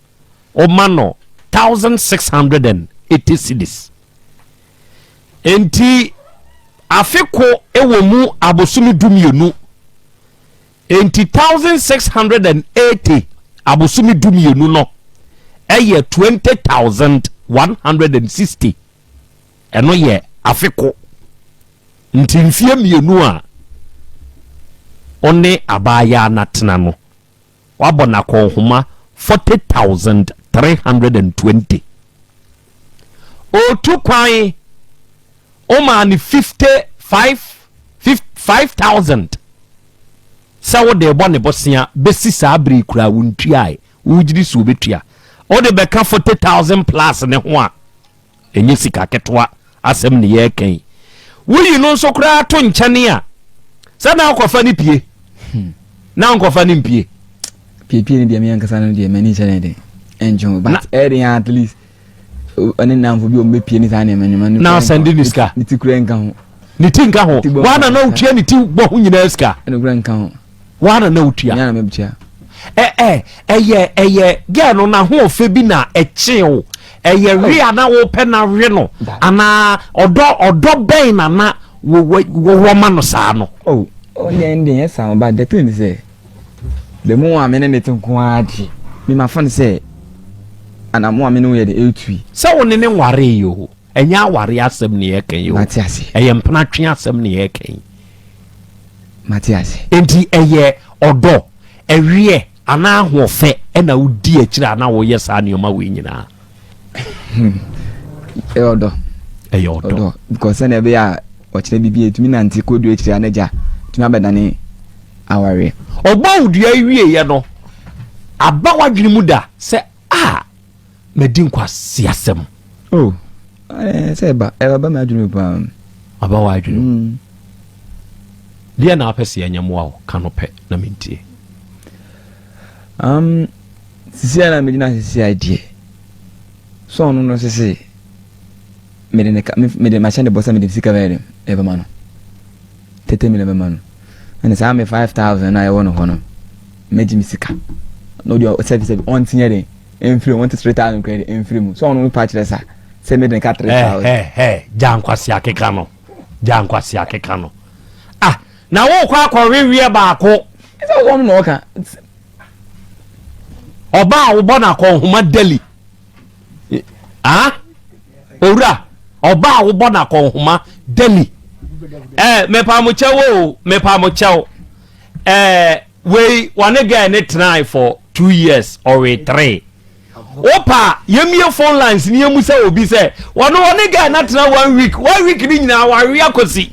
woma no 1680 cedis. Enti afe ko wɔ mu abosome dumienu. Enti 1680 abosome dumienu no ɛyɛ 20,160. Ɛno yɛ afe ko. Nti mfeɛ mmienu a ɔne abaayaa no atena no, Wabɔ no akɔnhoma 40,320. Ɔretu kwan, womaa no 55, 5,000 sɛ wode rebɔ ne bosea bɛsi saa bere yi koraa wontuae. Wogye di sɛ obetua. Wode bɛka 40,000 plus ne ho a, Ɛnyɛ sika ketewa asɛm ne yɛreka yi. Woyi no nso koraa to nkyɛne a, sɛ na wokɔfa no pie na wonkɔfa no mpie. Piepie no deɛ me ankasa no deɛ m'ani nhyɛ ne den ɛntwe ho but ɛyɛ den at least ɔne nnamfo bi ɔmo bɛpie ne saa nneɛma nneɛma no. Na asɛnde ne sika. Ne ti kura nka ho. Ne ti nka ho. Wana na wotua ne ti bɔ ho nyinaa sika. Ɛna kura nka ho. Woana na wotua? Me ara na metua. Ɛ ɛ ɛyɛ ɛyɛ girl no n'ahoɔfɛ bi na ɛkyee wo. Ɛyɛ we a na wopɛ na we no anaa ɔdɔ ɔdɔ bɛn na na wo wowɔ ma no saa no? Oh, ɔno deɛ ɛno deɛ ɛnyɛ saa but the thing is sɛ the more a me ne ne te nko ara deɛ me ma fa no sɛ anamo a me ne wo yɛ de ɛretu yi. Sɛ wo ne ne nwaree yi o, ɛnyɛ aware asɛm ne yɛreka yi o. Mate ase. Ɛyɛ mpenatwe asɛm ne yɛreka yi. Mate ase. Enti ɛyɛ ɔdɔ, ɛweɛ, anaa ahoɔfɛ na wodi akyire a na woyɛ saa nneɛma wei nyinaa? Ɛyɛ ɔdɔ. Ɛyɛ ɔdɔ. Ɔdɔ because sɛnea ɛbɛyɛ a ɔkyerɛ biribi a ɛtumi nante kɔdu akyire a n'agya tumi abɛdane. awareɛ. Ɔbɔ wo dua yi wieɛ no, aba w'adwene mu da sɛ a madi nkwaseasɛm? Oh, eh, sɛ ɛba, ɛba ba m'adwene mu paa. Aba w'adwene mu. Deɛ na apɛ sɛ yɛnyɛ mmoa wo, ka no pɛ na mentie. Sisi a na megyina sisi a deɛ, sɛ ɔno no sese mede ne ka mede mahyɛ ne bɔ sɛ mede sika bɛyɛ de ɛbɛma no tete mi na bɛma no ɛna saa me 5,000 na ɛwɔ no hɔ no mɛgye me sika na ɔde sɛbi sɛbi ɔnte yɛ den ɛmfiri mu ɔnte 3,000 kura de ɛmfiri mu sɛ ɔno no pa kyerɛ sa sɛ mede ne ka 3,000. Ɛhɛhɛ gya nkwasi akeka no, gya nkwasi akeka no. Ah, na wokɔ akɔweweɛ baako. Ɛsɛ wɔn na ɔka. Ɔbaa a wobɔ no akɔnhoma dali. Ah, owura, ɔbaa a wobɔ no akɔnhoma dali. Eh, mepa mo kyɛw o, mepa mo kyɛw. Eh, wei wɔne girl ne tenae for 2 years ɔwe three. Wopa yɛmie phone lines ni yɛmu sɛ obi sɛ wɔne wɔne girl na tena one week, one week ni nyinaa wawe akɔsi.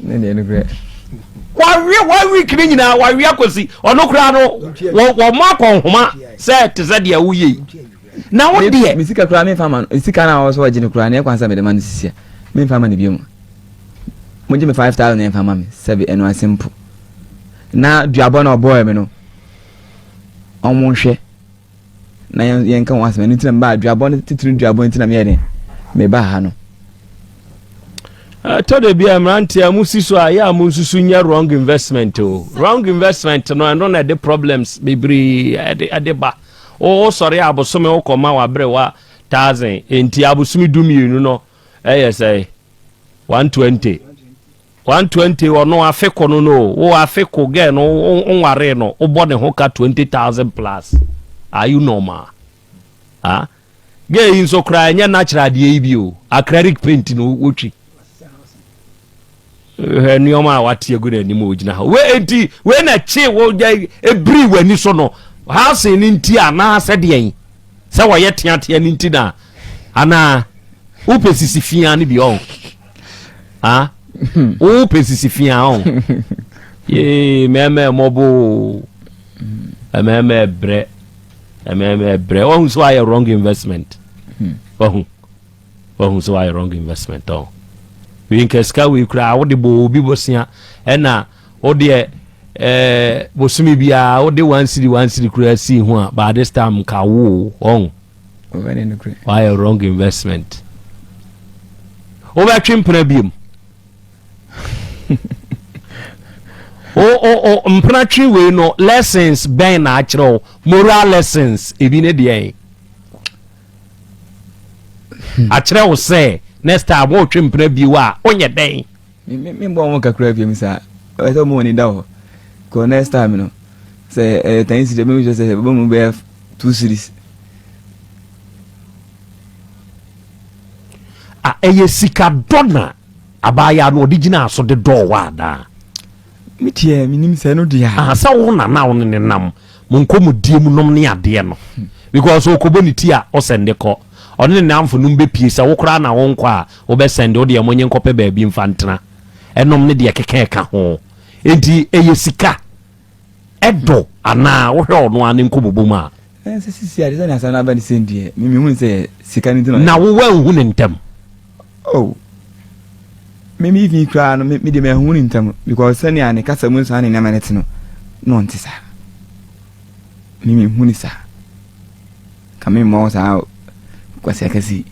Wawe one week ni nyinaa wawe akɔsi. Ɔno koraa no wɔn mo akɔnhoma sɛ te sɛ deɛ woyɛ yi. Na wo deɛ. Me sika koraa memfa ma no, sika no a ɔwɔ sɛ ɔgye no koraa no ɛkwan sɛ mede ma no sisi a memfa ma no bio mu. Mogye me 5,000 na ɛmfa ma me sɛbe ɛno ase mpo. Na duabɔ na ɔbɔɔ me no ɔmo nhwɛ na yɛn yɛnka ho asɛm. Ɛno nti na mebaa duabɔ no titiri, duabɔ nti na meyɛ den mebaa ha no. Ɛtɔ da bi a mmeranteɛ a mosi so a yɛ a monsusu nyɛ wrong investment o. Wrong investment no, ɛno na ɛde problems bebree ɛde ba. Wosɔre a abosome wokɔma waberewa thousand, enti abosome 12 no ɛyɛ sɛ 120 120. Ɔno afe ko no no wo afe ko gɛ no wonwaree no, wobɔ ne ho ka 20,000 plus. Are you normal? Ah, gɛ yi nso koraa ɛnyɛ natural adeɛ yi bi o, acrylic paint no wotwi. Hwɛ nneɛma a wate agu n'anim a ogyina ha wei. Enti wei na kye wo ebiri w'ani so no housing ne nti anaasɛ deɛn sɛ wɔyɛ teatea ne nti na anaa wopɛ sisi fia no bi ɔn ah, wopɛ sisi fia ɔn. Yee, mɛmɛ mɔbo, mɛmɛ brɛ, mɛmɛ brɛ. Wahu sɛ wayɛ wrong investment, wahu sɛ wayɛ wrong investment ɔn. Wei nka sika wei koraa wode bɔ obi bosea ɛna wodeɛ bosome biara wode 1 cedi 1 cedi koraa sii ho a, by this time nka wo ɔn wayɛ wrong investment. Wobɛtwe mpena biom o mpena twe wei no, lessons bɛn na akyerɛ wo? Moral lessons ebi ne deɛ akyerɛ wo sɛ next time wotwe mpena bio a wonyɛ dɛn? Membɔ ho kakra biom saa, ɛsɛ sɛ ɔmo ani da hɔ kɔ next time no sɛ ɛyɛ 10 cedis, ɛbɛmu sɛ ɛbɛmu mu bɛyɛ 2 cedis. A ɛyɛ sika dɔ na abaayaa no ɔde gyina so de dɔɔ wɔ anaa? Me deɛ menim sɛ no deɛ a sɛ wo nana wo ne ne nam mo nkɔmmɔdie mu nom ne adeɛ no, because ɔkɔbɔ ne ti a ɔsɛnde kɔ, ɔne ne namfo nom bɛpie sɛ wo koraa na wo nkɔ a wobɛsɛnde wo deɛ monye nkɔpɛ baabi mfa ntena ɛnom ne deɛ keka ɛka ho. Enti ɛyɛ sika ɛdɔ anaa wohwɛ ɔno a ne nkɔmmɔbɔ mu a? Sɛ sisi ade sɛ ne asɛm no aba ne sɛn deɛ, memehu sɛ sika no nti na wo woanhu ne ntɛm. Oh, me me even koraa no, me de mahu ne ntɛm because sɛnea ne kasa mu nsa ne nneɛma no te no na ɔnte saa. Me mehu ne saa ka me mmɔ saa kwasi akasi.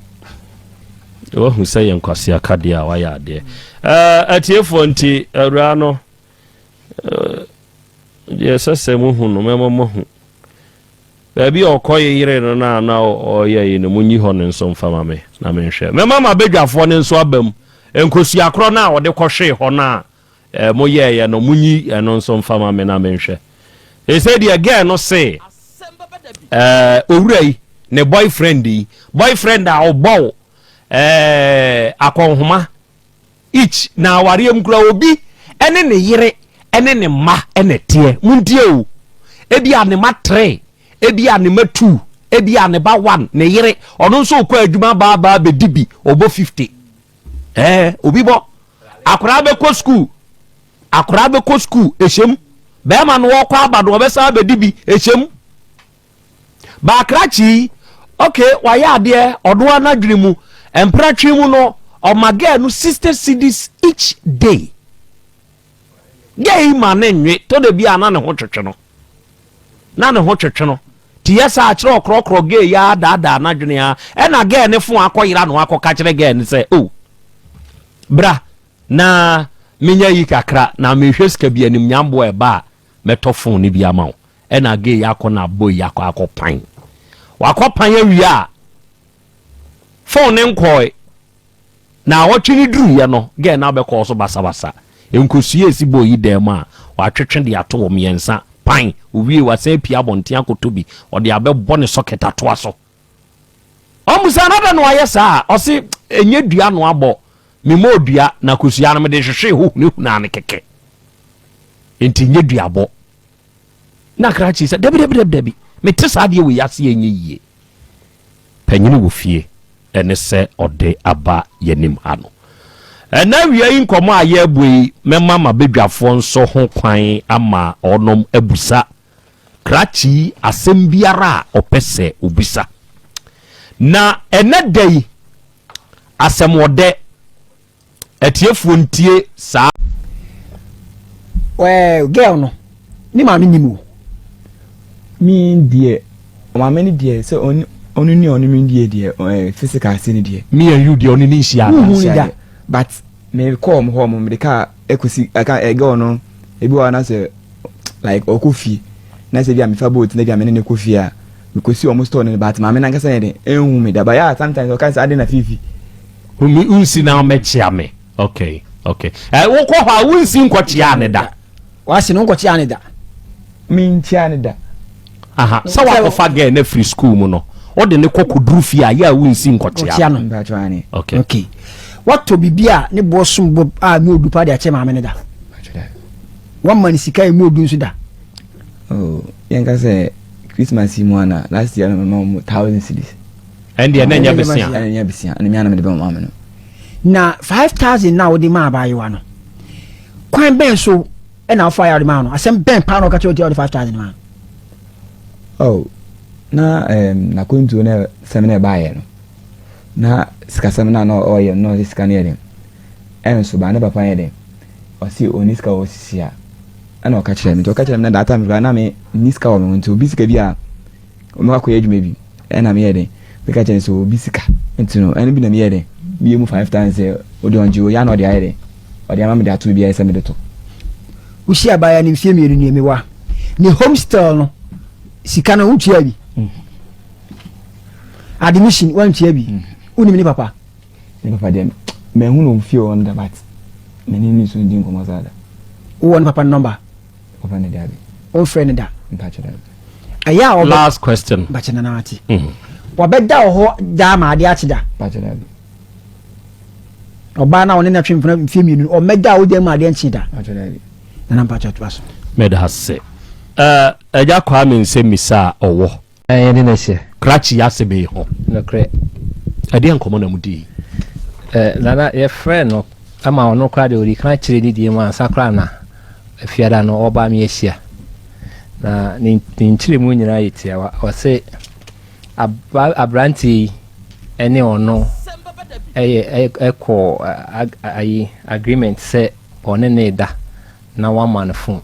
Wahu sɛ yɛ nkwasiaka deɛ a wayɛ adeɛ. Atiefoɔ, nti awuraa no deɛ ɛsɛ sɛ muhu no mɛma moahu baabi a ɔkɔ yere no na na ɔyɛ yi no. Monyi hɔ no nso mfa ma me na menhwɛ. Mɛma ma badwafoɔ no nso aba mu. Nkosua korɔ no a ɔde kɔhwee hɔ no a moyɛɛyɛ no, monyi ɛno nso mfa ma me na menhwɛ. Ɛsɛ deɛ girl no se owura yi ne boyfriend yi, boyfriend a ɔbɔ wo akɔnhoma each na awareɛ mu kura obi ɛne ne yere ɛne ne mma ɛna teɛ. Muntie o, ebi a ne ma three, ebi a ne ma two, ebi a ne ba one, ne yere ɔno nso kɔ adwuma baabaa bɛdi bi ɔbɔ 50. Obi bɔ akwaraa bɛkɔ school, akwaraa bɛkɔ school ehyɛm. Bɛrima no wɔkɔ aba no ɔbɛsan abɛdi bi ɛhyɛ mu. Baakrakye yi, okay, wayɛ adeɛ ɔno ara n'adwene mu. Mpratwe mu no, ɔma girl no 60 cedis each day. Girl yi ma ne nwe, tɔ da bi a na ne ho twetwe no. Na ne ho twetwe no. Ti yɛ saa kyerɛ ɔkorɔkorɔ girl yi ara daadaa n'adwene ara. Ɛna girl ne fon akɔyera na wakɔka kyerɛ girl no sɛ, oh, bra na menya yi kakra na mehwɛ sika bi anim nyamboa ɛba a mɛtɔ fon no bi ama wo. Ɛna gay yi akɔ na boy yi akɔ akɔ pan. Wakɔ pan awie a, fon no nkɔe. Na awɔtwe no duruiɛ no, girl no abɛkɔɔ so basabasa. Nkosua a ɛsi boy yi dan mu a, watwetwe de ato hɔ mmiɛnsa, pan. Owie, wasan apue abɔnten akɔtɔ bi, ɔde abɛbɔ ne socket atoa so. Ɔmmusa no adɛn na wayɛ saa a, ɔse ɛnyɛ dua na wabɔ, memmɔɔ dua, na kosua no mede hwehwee hɔ hunahunaa no kɛkɛ. Enti ɛnyɛ duabɔ. Na krakye sɛ, dabi dabi dabi dabi, mete saa adeɛ wei ase ɛnyɛ yie. Panyini wɔ fie ɛne sɛ ɔde aba yɛnim ha no. Ɛnɛ awia yi nkɔmmɔ a yɛrebɔ yi, mɛma m'abadwafoɔ nso ho kwan ama wɔnom abusa krakye yi asɛm biara a ɔpɛ sɛ ɔbisa. Na ɛnɛ da yi, asɛm ɔdɛ, atiefoɔ ntie saa. Ɛɛ girl no, ne maame nim o. Me deɛ, maame no deɛ sɛ ɔne ɔno ne ɔne me deɛ deɛ ɛɛ physical se ne deɛ. Me and you deɛ ɔne ne nhyia da. Nhyia da. But me kɔɔ ɔmo hɔ ɔmo mede kaa ɛkɔsi ɛka ɛ girl no ebi wɔ hɔ na sɛ like ɔkɔ fie na sɛ bi a mefa boat na bi a me ne no kɔ fie a mekɔsi ɔmo store no but maame no ankasa yɛ den ɛnhu me da but yeah sometimes ɔka sɛ ade na fifi. Me nsi na ɔmɛkyea me okay okay ɛ wokɔ hɔ a wonsi nkɔkyea ne da. Wase no nkɔkyea ne da. Menkyea ne da. Aha sɛ wakɔfa girl no afiri school mu no wode ne kɔ kɔduru fie a yɛ a wonsi nkɔkyea no. Mpakyɛ ane. Okay. Okay. Watɔ biribi a ne boɔ som bo a mu odu paa de akyɛ maame no da. Mpakyɛ da. Wama no sika a emu odu nso da. Oh, yɛnka sɛ Christmas yi mu ana last year no mema wɔn thousand cedis. Ɛndeɛ na ɛnyɛ besia. Ɛna ɛnyɛ besia ɛna mea na mede bɛma maame no. Na 5,000 na wode maa abaayewa no kwan bɛn so ɛna wofa yɛ wode maa no asɛm bɛn paa na ɔka kyerɛ wo ti a wode 5,000 maa no? Oh, na um, n'akwantuo no sɛm na ɛbaeɛ no na sikasɛm no a na ɔyɛ no na ɔsɛ sika no yɛ den ɛnso baa ne papa yɛ den ɔse ɔni sika wɔ sisi a ɛna ɔka kyerɛ me nti ɔka kyerɛ me na that time koraa na me ni sika wɔ me ho nti obi sika bi a ɔmɛkɔ akɔyɛ adwuma bi ɛna meyɛ den meka kyerɛ no sɛ obi sika nti no ɛno bi na meyɛ den meyɛ mu five times sɛ ɔde ɔngye ɔyɛ na ɔde ayɛ den ɔde ama me de ato bi ayɛ sɛ mede to. Wohyia abaayewa no mfeɛ mmienu nie mewa ne homestel no sika no wontua bi mm. Admission wantua bi mm. Wonim ne papa? Ne papa deɛ mahu no fie hɔ no da but mene ne so di nkɔmmɔ saa da. Wowɔ ne papa no nɔmba? Papa no dabi. Womfrɛ no da? Mpakyɛ dabi. Ɛyɛ a ɔbɛ Last question. Mpakyɛ nana ate. Mm. Wabɛda wɔ hɔ daa ma adeɛ akye da? Mpakyɛ dabi. Ɔbaa no a ɔne no atwe mpena mfeɛ mmienu no ɔmmɛda a wogya mu adeɛ nkye da? Mpakyɛ dabi. Nana mpakyɛ toa so. Meda ase. Eh, Agya Kwame nsɛmmisa a ɔwɔ. Ɛɛ yɛde no ahyɛ. Krakye yi asɛm yi ho. Nokorɛ. Ɛdeɛn nkɔmmɔ na modii? Ɛɛ Nana, yɛfrɛɛ no ma ɔno koraa deɛ ɔdii kan kyerɛɛ ne deɛ mu ansa koraa na Fiada no ɔreba me ahyia. Na ne ne nkyerɛmu nyinaa yɛ tiawa. Ɔse aba aberanteɛ yi ɛne ɔno ɛyɛ ɛkɔɔ ayi agreement sɛ ɔne ne da na wama no phone.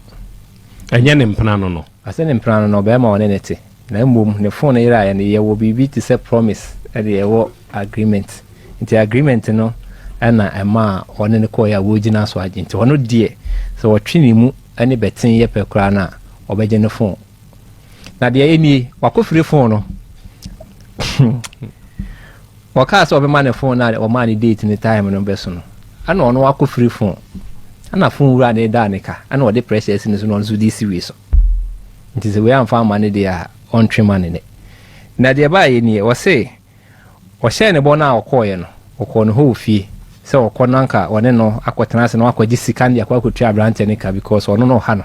Ɛnyɛ ne mpena no no. Ɔse ne mpena no no ɔbɛrima a ɔne no te na mmom ne phone yeraeɛ no yɛwɔ biribi te sɛ promise ɛde ɛwɔ agreement nti agreement no ɛna ɛmaa ɔne no kɔeɛ a wɔgyina so agye nti ɔno deɛ sɛ ɔtwe ne mu ɛne bɛten yɛ pɛ koraa no a ɔbɛgye ne phone na deɛ ɛnie wakɔfiri phone no Ɔkaa sɛ ɔbɛma no phone no a ɔmaa no date ne time no bɛso no, ɛna ɔno akɔ free phone. Ɛna phone wura no daa ne ka, ɛna ɔde pressure asi ne so na ɔno nso de si wei so. Nti sɛ wei amfa amma no deɛ a, ɔntwe ma no nɛ. Na deɛ ɛbaeɛ nie, ɔse ɔhyɛɛ ne bɔ no a ɔkɔeɛ no, ɔkɔɔ ne hɔ wɔ fie sɛ ɔkɔ no anka ɔne no akɔtena ase na wakɔgye sika no de akɔ akɔtua aberanteɛ no ka because ɔno na ɔha no.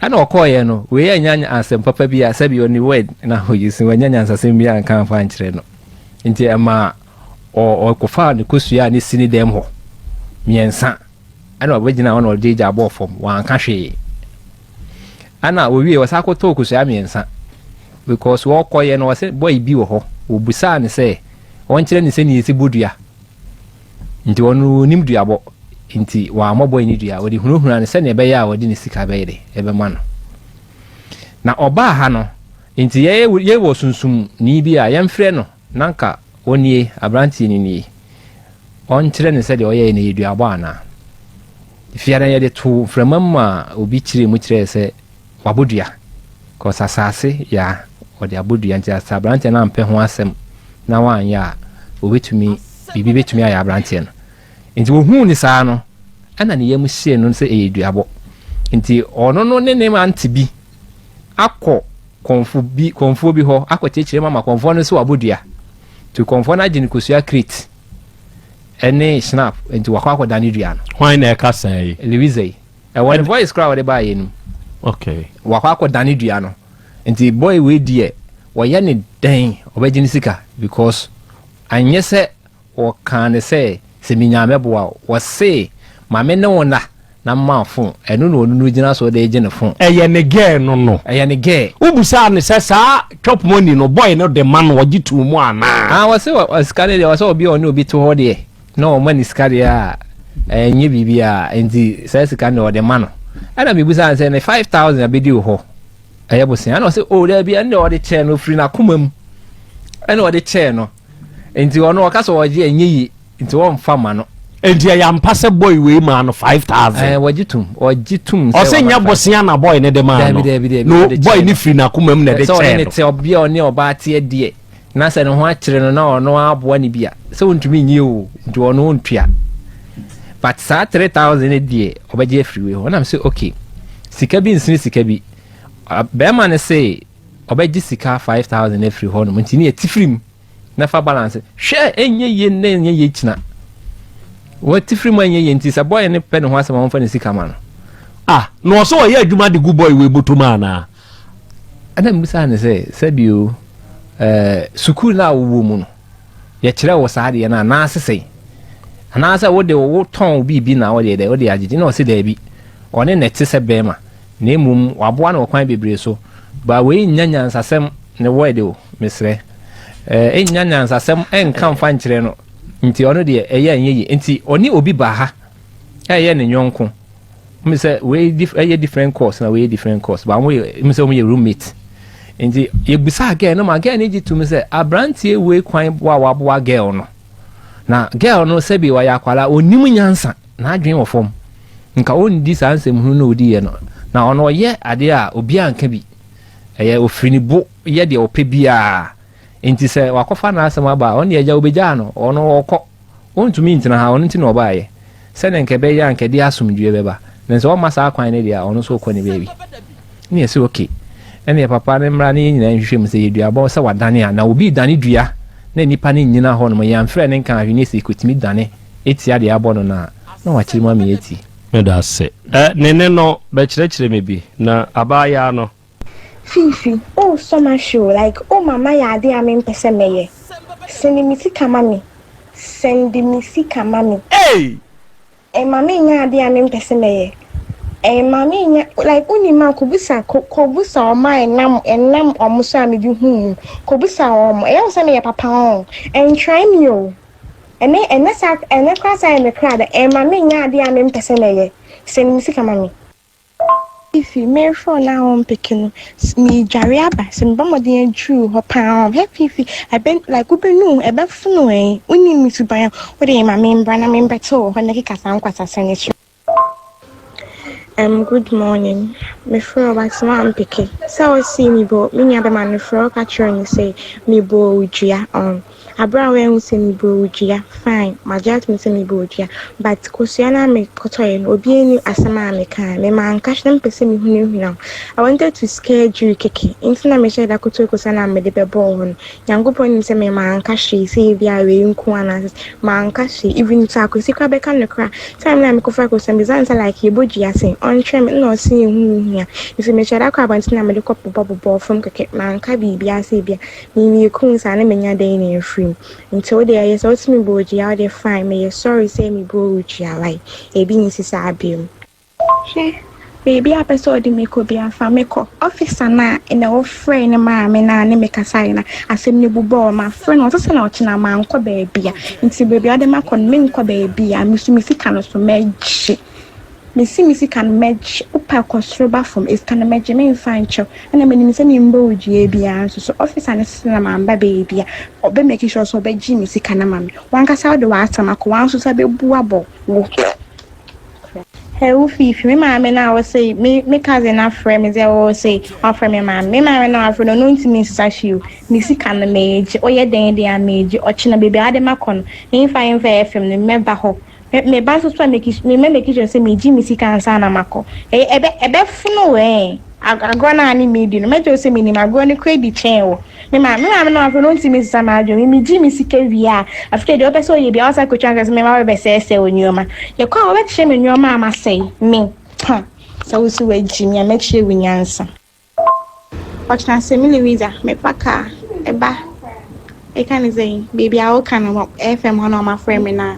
Ɛna ɔkɔeɛ no, wei annya asɛm papa bi a sɛbi ɔne word na ɔyi so, wannya nyansasɛm bi anka amfa ankyerɛ no. Nti ɛmaa ɔkɔfaa ne kosua a ne si ne dɛm hɔ mmiɛnsa. Ɛna ɔbɛgyina hɔ na ɔde gya bɔɔ fam, wanka hwee. Ɛna wɔwie wɔsan kɔtɔɔ kosua mmiɛnsa because wɔkɔyɛ no wɔsɛ boy bi wɔ hɔ wɔbusaa no sɛ ɔnkyerɛ no sɛnea yɛsi bɔ dua nti ɔno ɔnim duabɔ nti wɔammɔ boy no dua wɔde hunahuna no sɛnea ɛbɛyɛ a wɔde ne sika bɛyɛ de ɛbɛma no na ɔbaa ha no nti yɛyɛ yɛwɔ sunsumni bi a yɛmfrɛ no na nka ɔnie aberanteɛ no nie ɔnkyerɛ no sɛdeɛ ɔyɛɛ no yɛ duabɔ anaa Fiada yɛde too mframa mu maa obi kyerɛɛ mu kyerɛɛ sɛ wabɔ dua cause asaase yɛ a wɔde abɔ dua nti sɛ abranteɛ no ampɛ ho asɛm na wanyɛ a obetumi biribi betumi ayɛ abranteɛ no nti ohuu ne saa no ɛna ne yam hyee no sɛ ɛyɛ duabɔ nti ɔno no ne ne ante bi akɔ kɔnfo bi kɔnfoɔ bi hɔ akɔkyerɛkyerɛ mu ama kɔnfoɔ no sɛ wabɔ dua nti kɔnfoɔ no agye no kosua crate ɛne snap nti wakɔ akɔda ne dua no. Hwan na ɛka saa yi? Louisa yi. Ɛwɔ ne voice koraa a wɔde baayɛ no mu. Okay. Wakɔ akɔda ne dua no. Nti boy wei deɛ wɔyɛ ne dɛn ɔbɛgye ne sika because anyɛ sɛ wɔkaa ne sɛ sɛ menyaa mɛboa wo. Wɔse ma me ne wo nna Na mma fon. Ɛno na ɔno no gyina so de gye ne fon. Ɛyɛ ne girl no no. Ɛyɛ ne girl. Wo busaa no sɛ saa chop money no boy no de ma no ɔgye too mu anaa? Ah wɔse wɔ sika no deɛ wɔsɛ obi a ɔne obi te hɔ deɛ na ɔma ne sika deɛ a ɛnyɛ biribi a nti saa sika no deɛ ɔde ma no. Ɛna mebusaa no sɛ ne 5000 abɛdi wo hɔ ɛyɛ bosea? Ɛna ɔse oh daabi ɛno deɛ ɔde kyɛɛ no ɔfiri n'akoma mu ɛna ɔde kyɛɛ no nti ɔno ɔka sɛ ɔgye ɛnyɛ yie. Nti wɔnfa ma no. Nti ɛyɛ ampa sɛ boy wei maa no 5000. Ɛɛ wɔgye tum wɔgye tum sɛ. Ɔsɛ nyɛ bosea na boy ne de maa no. Dabi dabi dabi. No boy ne firi n'akoma mu na ɛde kyɛɛ no. Sɛ ɔne ne te ɔbea ɔne ɔbaa teɛ deɛ na sɛ ne ho akyere no na ɔno aboa ne bi a sɛ ɔntumi nye o nti ɔno ɔntua but saa 3000 ne deɛ ɔbɛgye afiri wei hɔ nam sɛ okay sika bi nsene sika bi bɛrima no se ɔbɛgye sika 5000 afiri hɔ nom nti ne yɛte firi mu na fa balance hwɛ ɛnyɛ yie nnɛ ɛnyɛ yie kyina wɔte firi mu ɛnyɛ yie nti sɛ bɔyɛ ne pɛ ne ho asɛm a wɔmfa ne sika ma no. Ah na ɔsɛ ɔyɛ adwuma de gu bɔy wei bɔtɔ mu anaa? Ɛna mbisaa no sɛ sɛbi o ɛɛ sukuu no a wowɔ mu no yɛkyerɛ wo saa adeɛ no anaase sɛn anaasɛ wode wotɔn biribi na wode dɛ wode agyegye na ɔse daabi ɔne na ɛte sɛ bɛrima Na mmom waboa no wɔ kwan bebree so. But wei nnya nyansasɛm ne word o, mesrɛ. Eh, nnya nyansasɛm nka mfa nkyerɛ no. Nti ɔno deɛ ɛyɛ ɛnyɛ yie. Nti ɔne obi ba ha ɛyɛ ne yɔnko. Mo sɛ wei ɛyɛ different course na wei yɛ different course. But wɔn yɛ, mo sɛ wɔn yɛ roommate. Nti yɛbusaa girl no ma girl no gye tom sɛ aberanteɛ wei kwan boa waboa girl no. Na girl no sɛbi ɔyɛ akwadaa, ɔnim nyansa. N'adwene wɔ fam. Nka ɔndi saa nsɛmhunu no a ɔdiiɛ no. Na ɔno ɔyɛ adeɛ a obiara nka bi. Ɛyɛ ɔfiri ne bo yɛ deɛ ɔpɛ biara. Enti sɛ wakɔfa n'asɛm aba a, ɔno deɛ agya wobɛgyaa no, ɔno ɔkɔ. Ɔntumi ntena ha, ɔno nti na ɔbaeɛ. Sɛdeɛ nka ɛbɛyɛ a nka ɛde asomdwoeɛ bɛba. Na sɛ ɔmma saa kwan no deɛ a, ɔno nso ɔkɔ ne baabi. Ɛna yɛse ok, ɛneɛ papa no mmra na yɛn nyinaa nhwehwɛ mu sɛ ɛyɛ duabɔ sɛ wadane a. Na obi redane dua na nnipa no nnyina hɔnom, yɛamfrɛ no nka ahwɛ ne sɛ ɛkɔtumi dane. Etia deɛ abɔ no no a, na wakyere mu amee ati. Meda ase. Ɛ, ne nne no, bɛkyerɛkyerɛ me bi, na abaayaa no. Fiifi, oh sɔ m'ahwɛ o, like oh ma mayɛ adeɛ a mempɛ sɛ mɛyɛ, sɛnde me sika ma me, sɛnde me sika ma me. Ei! Ɛmma menyɛ adeɛ a mempɛ sɛ mɛyɛ, ɛmma menyɛ, like wonim a kɔbisa, kɔ kɔbisa wɔn a ɛnam ɛnam wɔn so a mede huu mu, kɔbisa wɔn, ɛyɛ wo sɛ meyɛ papa ɔn, ɛntry me o. Ɛnɛ ɛnɛ saa ɛnɛ koraa saa yɛ me kra dɛ ɛmma me nyɛ adeɛ a me mpɛ sɛ mɛyɛ sɛne me sika ma me. Fifi, merefrɛ wo na wo mpeke no me dware aba sɛ mebɔ mmɔden aduru hɔ paa hɛ Fifi ɛbɛ like wo bɛnu ɛbɛ fono ɛn wo nim me suban a wo deɛ ma me mbra na me mbɛte wo hɔ na keka saa nkwasasɛm no kyerɛ Um good morning me frɛ wo but woampeke sɛ wo see me bɔ me nua bɛma no frɛ wo ka kyerɛ no sɛ me bɔɔ wo dua um aberɛ a woanhu sɛ me bɔɔ wo dua fine magye atom sɛ me bɔɔ wo dua but kosua no a me kɔtɔeɛ no obiara nni asɛm a me kaeɛ me manka hwee na mepɛ sɛ me hunahuna wo I wanted to scare you kɛkɛ nti na mehyɛɛ da kɔtɔɔ kosua no a mede bɛbɔɔ hɔ no Nyankopɔn nim sɛ me manka hwee sɛ ebia wei nko anaasɛ manka hwee even sɛ Akwasi koraa bɛka no koraa time no a mekɔfa Akwasi no mebisa no sɛ like yɛbɔ dua sɛn ɔnkyerɛ me nna ɔse ɛho nhia nti mehyɛ da kɔ abɔnten na mede kɔ bobɔ bobɔɔ fam kɛkɛ manka biribiara sɛ ebia me mekum saa na menya dɛn na afiri mu nti wo deɛ ɛyɛ sɛ wose mebɔɔ dua wo deɛ fine meyɛ sorry sɛ mebɔɔ wo dua like ebi nsi saa biom. Hwɛ! Baabi a wopɛ sɛ ɔde me kɔ biara, fa me kɔ. Officer no a ɛnna wofrɛɛ ne maame no a ne me kasaeɛ no, asɛm no bu bɔɔ. Mafrɛ no, ɔse sɛ na ɔkyena mankɔ baabi a. Nti baabi a wode makɔ no, menkɔ baabi a. Me nso me sika no so mɛgye. Mesi me sika no mɛgye. Wopɛ a kɔ soro ba fam, sika no mɛgye, memfa nkyɛ wo. Ɛna menim sɛ membɔ wo dua biara nso so. Officer no se na mamba baabi a, ɔbɛ make sure sɛ ɔbɛgye me sika no ama me. W'ankasa wode w'asɛm akɔ, w'anso so abɛbu abɔ wo. Hey, wo fifi, me maame na ɔse me me cousin afrɛ me sɛ ɔse ɔafrɛ me maame. Me maame na ɔafrɛ no, ɔno ntumi nsesa hwee o. Me sika no meegye, ɔyɛ dɛn deɛ a meegye. Ɔkyena baabi a ade makɔ no, hemfa hemfa FM no, mɛba hɔ. Me meba nso so a make me mɛ make sure sɛ megye me sika ansa na makɔ. Ɛyɛ ɛbɛ ɛbɛfono wo ɛɛ. Agorɔ no a ne medi no, mɛkyerɛ wo sɛ menim agorɔ no koraa di kyɛn wo. Me maame me maame no afei no ɔntumi nsesa m'adwene. Me megye me sika wie a, afei deɛ ɔpɛ sɛ ɔyɛ biara ɔsan kɔtwa nka sɛ me ma bɛbɛsɛesɛe wo nneɛma. Yɛkɔ a wɔbɛkyerɛ me nneɛma a masɛe. Me, ha, sɛ wo so woagye me a mɛkyerɛ wo nyansa. Ɔkyena sɛ me Louisa mefa kaa ɛba ɛka ne sɛn baabi a woka no FM hɔ na wɔafrɛ me no a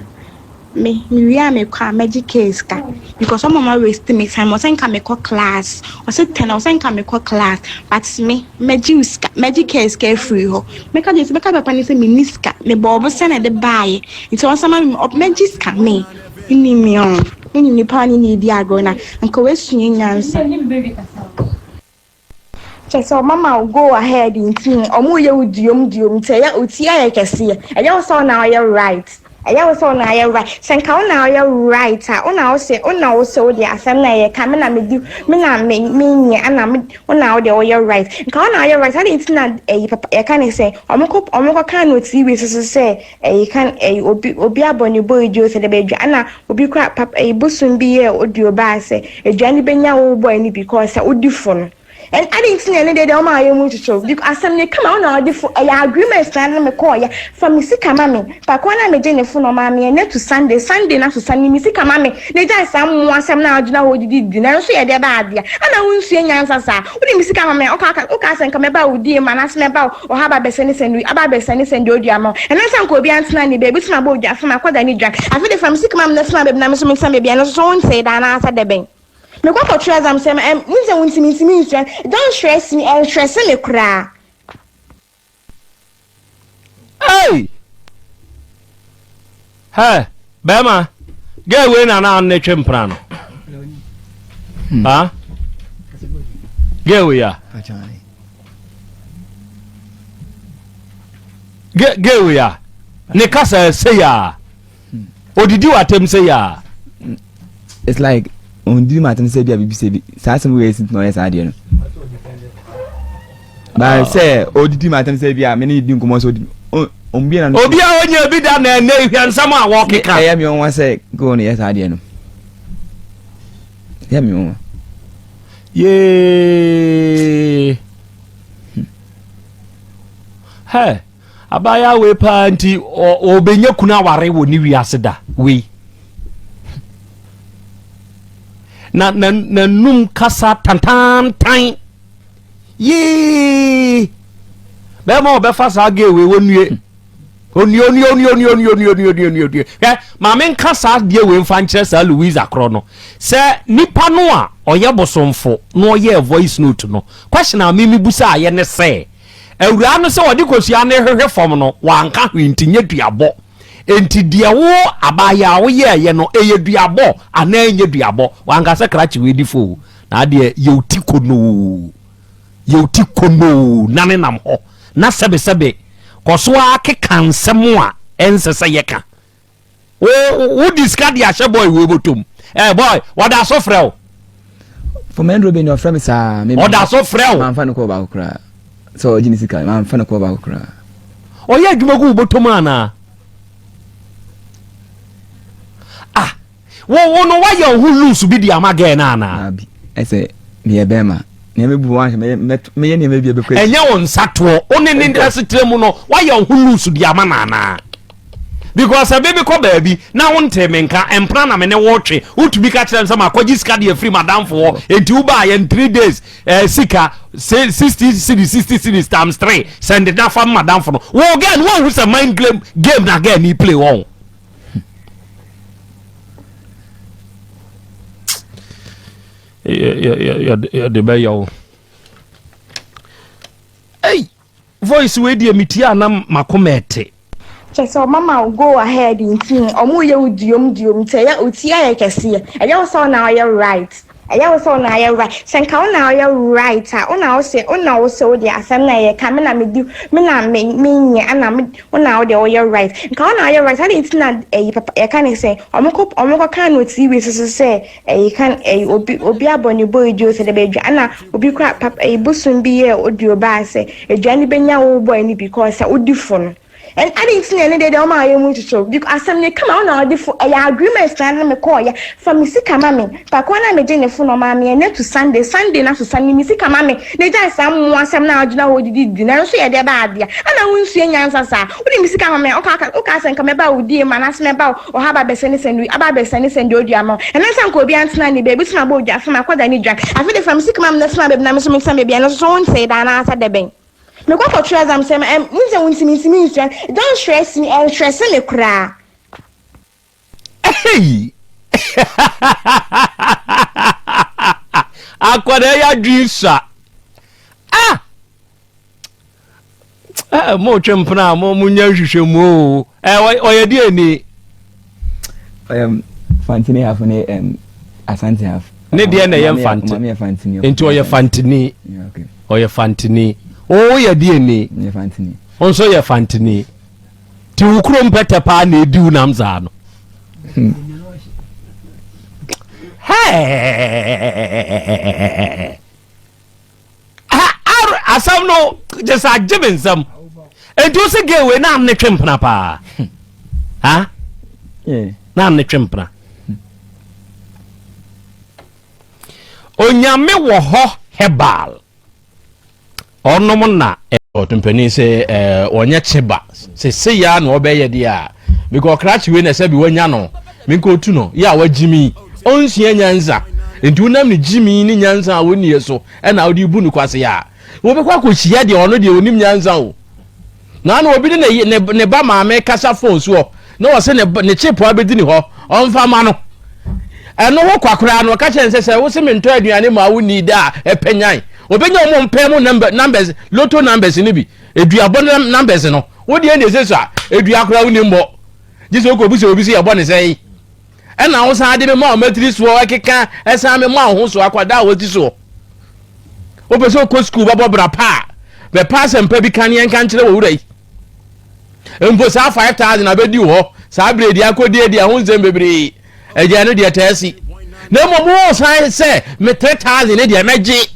me mewie a mekɔ a mɛgye kaa sika because ɔma ma waste me time ɔsɛ nka mekɔ class ɔsɛ tɛn ɔsɛ nka mekɔ class but me mɛgye wo sika mɛgye kaa sika afiri hɔ mɛka gye sɛ mɛka papa ne sɛ menni sika mebɔ ɔbo sɛ na ɛde baeɛ nti ɔnsa ma me mɛgye sika me nni me ɔn wonim nipa ne ne di agorɔ na nka wasua nyansa. Kyerɛ sɛ ɔma ma wo go ahead nti ɔmo yɛ wo duom duom nti ɛyɛ wo ti ayɛ kɛseɛ ɛyɛ wo sɛ wo na ɔyɛ right ɛyɛ wo sɛ wo na ɔyɛ right sɛ nka wo na ɔyɛ right a wo na wo sɛ wo na wo sɛ wo deɛ asɛm na ɛyɛ ka me na me di me na me me nyɛ ana me wo na wo deɛ woyɛ right nka wo na ɔyɛ right adi nti na ɛyi papa yɛka ne sɛ ɔmo kɔ ɔmo kɔ kan no TV so so sɛ ɛyi kan ɛyi obi obi abɔ ne bɔ edwuo sɛ dɛbɛ edwa ɛna obi kora papa ɛyi bosom bi yɛ audio baa sɛ edwa ne benya wo bɔ ɛni because sɛ wodi fo no ɛn adi nti na ɛne deɛ deɛ ɔmo ayɛ mu kyekyɛw because asɛm ne kama wo na ɔdi fo ɛyɛ agreement na ne me kɔɔ yɛ fa me sika ma me faako na me gye ne fo na ɔma me ɛnɛ to Sunday Sunday na so Sunday me sika ma me na gya saa mmoa asɛm na ɔgyina hɔ didi di na nso yɛ deɛ ba adeɛ ana wo nsua nyansa saa wode me sika ma me ɔka ɔka ɔka sɛ nka mɛba wo die mu anaasɛ mɛba wo ɔha aba bɛsɛ ne sɛ aba bɛsɛ ne sɛ deɛ odua ma wo ɛno sɛ nka obi antena ne baabi tena bɔ odwa fam akɔda ne dwa afe de fa me sika ma me na tena baabi na me nso mentena baabi ɛno nso so wontee da anaasɛ dɛbɛn mekɔ akɔtwerɛ exam sɛ ɛm n sɛ wontumi ntumi nsua don't stress me ɛnstress me koraa. Hey! Hey, bɛrima, girl wei na na ne twe mpena no. Hmm. Ha? Girl wei ya. Girl wei ya. Ne kasa sɛ ya. Odidi w'atɛm sɛ ya. It's like ondidi m'atɛm sɛ bi a bibi sɛ bi saa asɛm wei si na ɔyɛ saa adeɛ no. Baa ah. sɛ odidi m'atɛm sɛ bi a me ne di nkɔmɔ sɛ odidi ombie na no. Obi a onye bi da na ɛnɛ ihwɛ nsɛm a wɔkeka. Ɛyɛ mi nwa sɛ girl no yɛ saa adeɛ no. Ɛyɛ mi nwa. Yee. Hey. Abaayewa wei paa nti ɔbɛnya kunu aware wɔ ne wiase da wei. Na na n'anum kasa tantantan yee bɛrima ɔbɛfa saa gay wei wɔnue onue onue onue onue onue onue onue onue onue onue hwɛ maame nka saa deɛ wei nfa nkyerɛ saa Louisa korɔ no sɛ nipa no a ɔyɛ bosomfo na ɔyɛ voice note no question a mimi busa ayɛ ne sɛ. Awuraa no sɛ ɔde kosua no rehwehwe fam no, wanka hwee nti nyɛ duabɔ. Enti deɛ wo abaayaa woyɛɛyɛ no, ɛyɛ duabɔ anaa ɛnyɛ duabɔ? Wanka sɛ krakye wei di fo o, na adeɛ yɛ wo ti konoo, yɛ wo ti konoo na ne nam hɔ na sɛbesɛbe kɔ so ara keka nsɛm a ɛnsɛ sɛ yɛka. Wo wo di sika de ahyɛ boy wei bɔtɔ mu. Eh boy, wɔda so frɛ wo. For me ndro bi ni ɔfrɛ me saa. Me ɔda so frɛ wo. Manfa no kɔɔ baako koraa. Sɛ ɔgye ne sika, manfa no kɔɔ baako koraa. Ɔyɛ adwuma gu wo bɔtɔ mu anaa? Ah, Wo wo no wayɛ wo ho loose bi de ama girl no anaa? Daabi, ɛsɛ meyɛ bɛrima. Nneɛma bi wɔ hɔ a mɛyɛ nneɛma bi a ɛbɛkɔ akyi. Ɛnyɛ wo nsatoɔ. Wo ne ne asetena mu no wayɛ wo ho loose de ama no anaa? Because sɛ me mekɔ baabi na wontee me nka, mpena na me ne wo retwe, wotumi ka kyerɛ me sɛ makɔgye sika de afiri m'adamfo hɔ, enti wobaeɛ in 3 days, eh, sika 60 cedis, 60 cedis times 3, send na fa ma m'adamfo no. Wo girl no woahu sɛ mind game, game na girl no play wɔ ho. Yɛde bɛyɛ wo. Ei, voice wei deɛ metie a na makoma ɛte. Kyerɛ sɛ ɔma ma wo go ahead nti no ɔmo yɛ wo duom duom nti ɛyɛ wo ti ayɛ kɛseɛ ɛyɛ wo sɛ wo na ɔyɛ right ɛyɛ wo sɛ wo na ayɛ right sɛ nka wo na ɔyɛ right a wo na wo sɛ wo na wo sɛ wo deɛ asɛm na ɛyɛ ka me na me di me na me me nyɛ ɛna me wo na wo deɛ woyɛ right nka wo na ɔyɛ right adi nti na ɛyi papa yɛka ne sɛ ɔmo kɔ ɔmo kɔ ka no TV so so sɛ ɛyi kan ɛyi obi obi abɔ ne bɔ edwuo sɛ dɛbɛ edwa ɛna obi kora papa ɛyi bosom bi yɛ audio baa sɛ edwa ne benya wo bɔ ɛni because sɛ wodi fo no. And adɛn nti na ɛno deɛ deɛ ɔma ayɛ mu ntoto because asɛm no kama wo na ɔde fo ɛyɛ agreement na ne me kɔɔ yɛ fa me sika ma me pakoa na megye ne fo na ɔma me ɛnɛ to Sunday Sunday na so Sunday me sika ma me na gyae saa mmoa asɛm na ɔgyina hɔ didi didi na nso yɛ deɛ ba adeɛ ana wo nsua nyansa saa wode me sika ma me ɔka ɔka sɛ nka mɛba wo die ma anaasɛ mɛba wo ɔha ba bɛsɛ ne sɛn aba bɛsɛ ne sɛn deɛ ɔdua ma ɛno nsa nka obi antena ne baabi sɛ mabɔ odwa fam akɔda ne dwa afe de fa me sika ma me na tena baabi na me so mentena baabi ɛno nso so wo ntee da anaasɛ dɛbɛn. Mekɔ kɔtwerɛ exam sɛ ɛm n sɛ wontumi ntumi nsua don't stress me ɛnstress me koraa. Hey! Akwadaa yi adwene sua. Ah! Eh, mo twe mpena mo mo nya nhwehwɛmu o. Eh, ɔyɛ deɛ ni. Ɔyɛ Fantini half ne um, Asante half. Ne deɛ na ɛyɛ Mfante. Nti ɔyɛ Fantini. Ɔyɛ Fantini. O yɛ deɛ ni. O nso yɛ Fantini. Ti wo kurom pɛtɛ paa na edi wo nam saa no. Hey! Asɛm no gye sɛ agye me nsam. Enti wo sɛ gay wei na ne twe mpena paa. Ha? Na ne twe mpena. Onyame wɔ hɔ herbal. Ɔnom na. Ɔtompanin sɛ ɔnyɛ kyeba sɛ sei ara na ɔbɛyɛ deɛ a because krakye wei na sɛbi wanya no menkɔtu no yɛ a wagyimi ɔnsua nyansa nti wonam ne gyimi ne nyansa a wɔnnie so ɛna wode bu no kwase a wobɛkɔ akɔhyia deɛ ɔno deɛ ɔnim nyansa o na na obi ne ne ne ba maame kasa fon soɔ na ɔsɛ ne ne chip abɛdi ne hɔ ɔmfa ma no ɛno ho kwa koraa no ɔka kyerɛ no sɛ sɛ wose mentɔ aduane ma wo ni da a ɛpɛnyan obɛnya ɔmo mpɛ mu number numbers lotto numbers no bi eduabɔ no numbers no wo deɛ na ɛsɛ so a edua koraa wo nim bɔ gye sɛ wokɔbu sɛ obi sɛ yɛbɔ ne sɛe ɛna wo san de me ma ɔmatiri soɔ ɛkeka ɛsan me ma wo ho so akwadaa a wɔti soɔ wopɛ sɛ wokɔ sukuu bɛbɔ bra pa a bɛpa asɛmpa bi ka ne yɛnka nkyerɛ wɔ wura yi mpo saa 5000 abɛdi hɔ saa berɛ di akɔdi adi ɛho nsɛm bebree agya no deɛ taa si na mmom wo san sɛ me 3000 ne deɛ mɛgye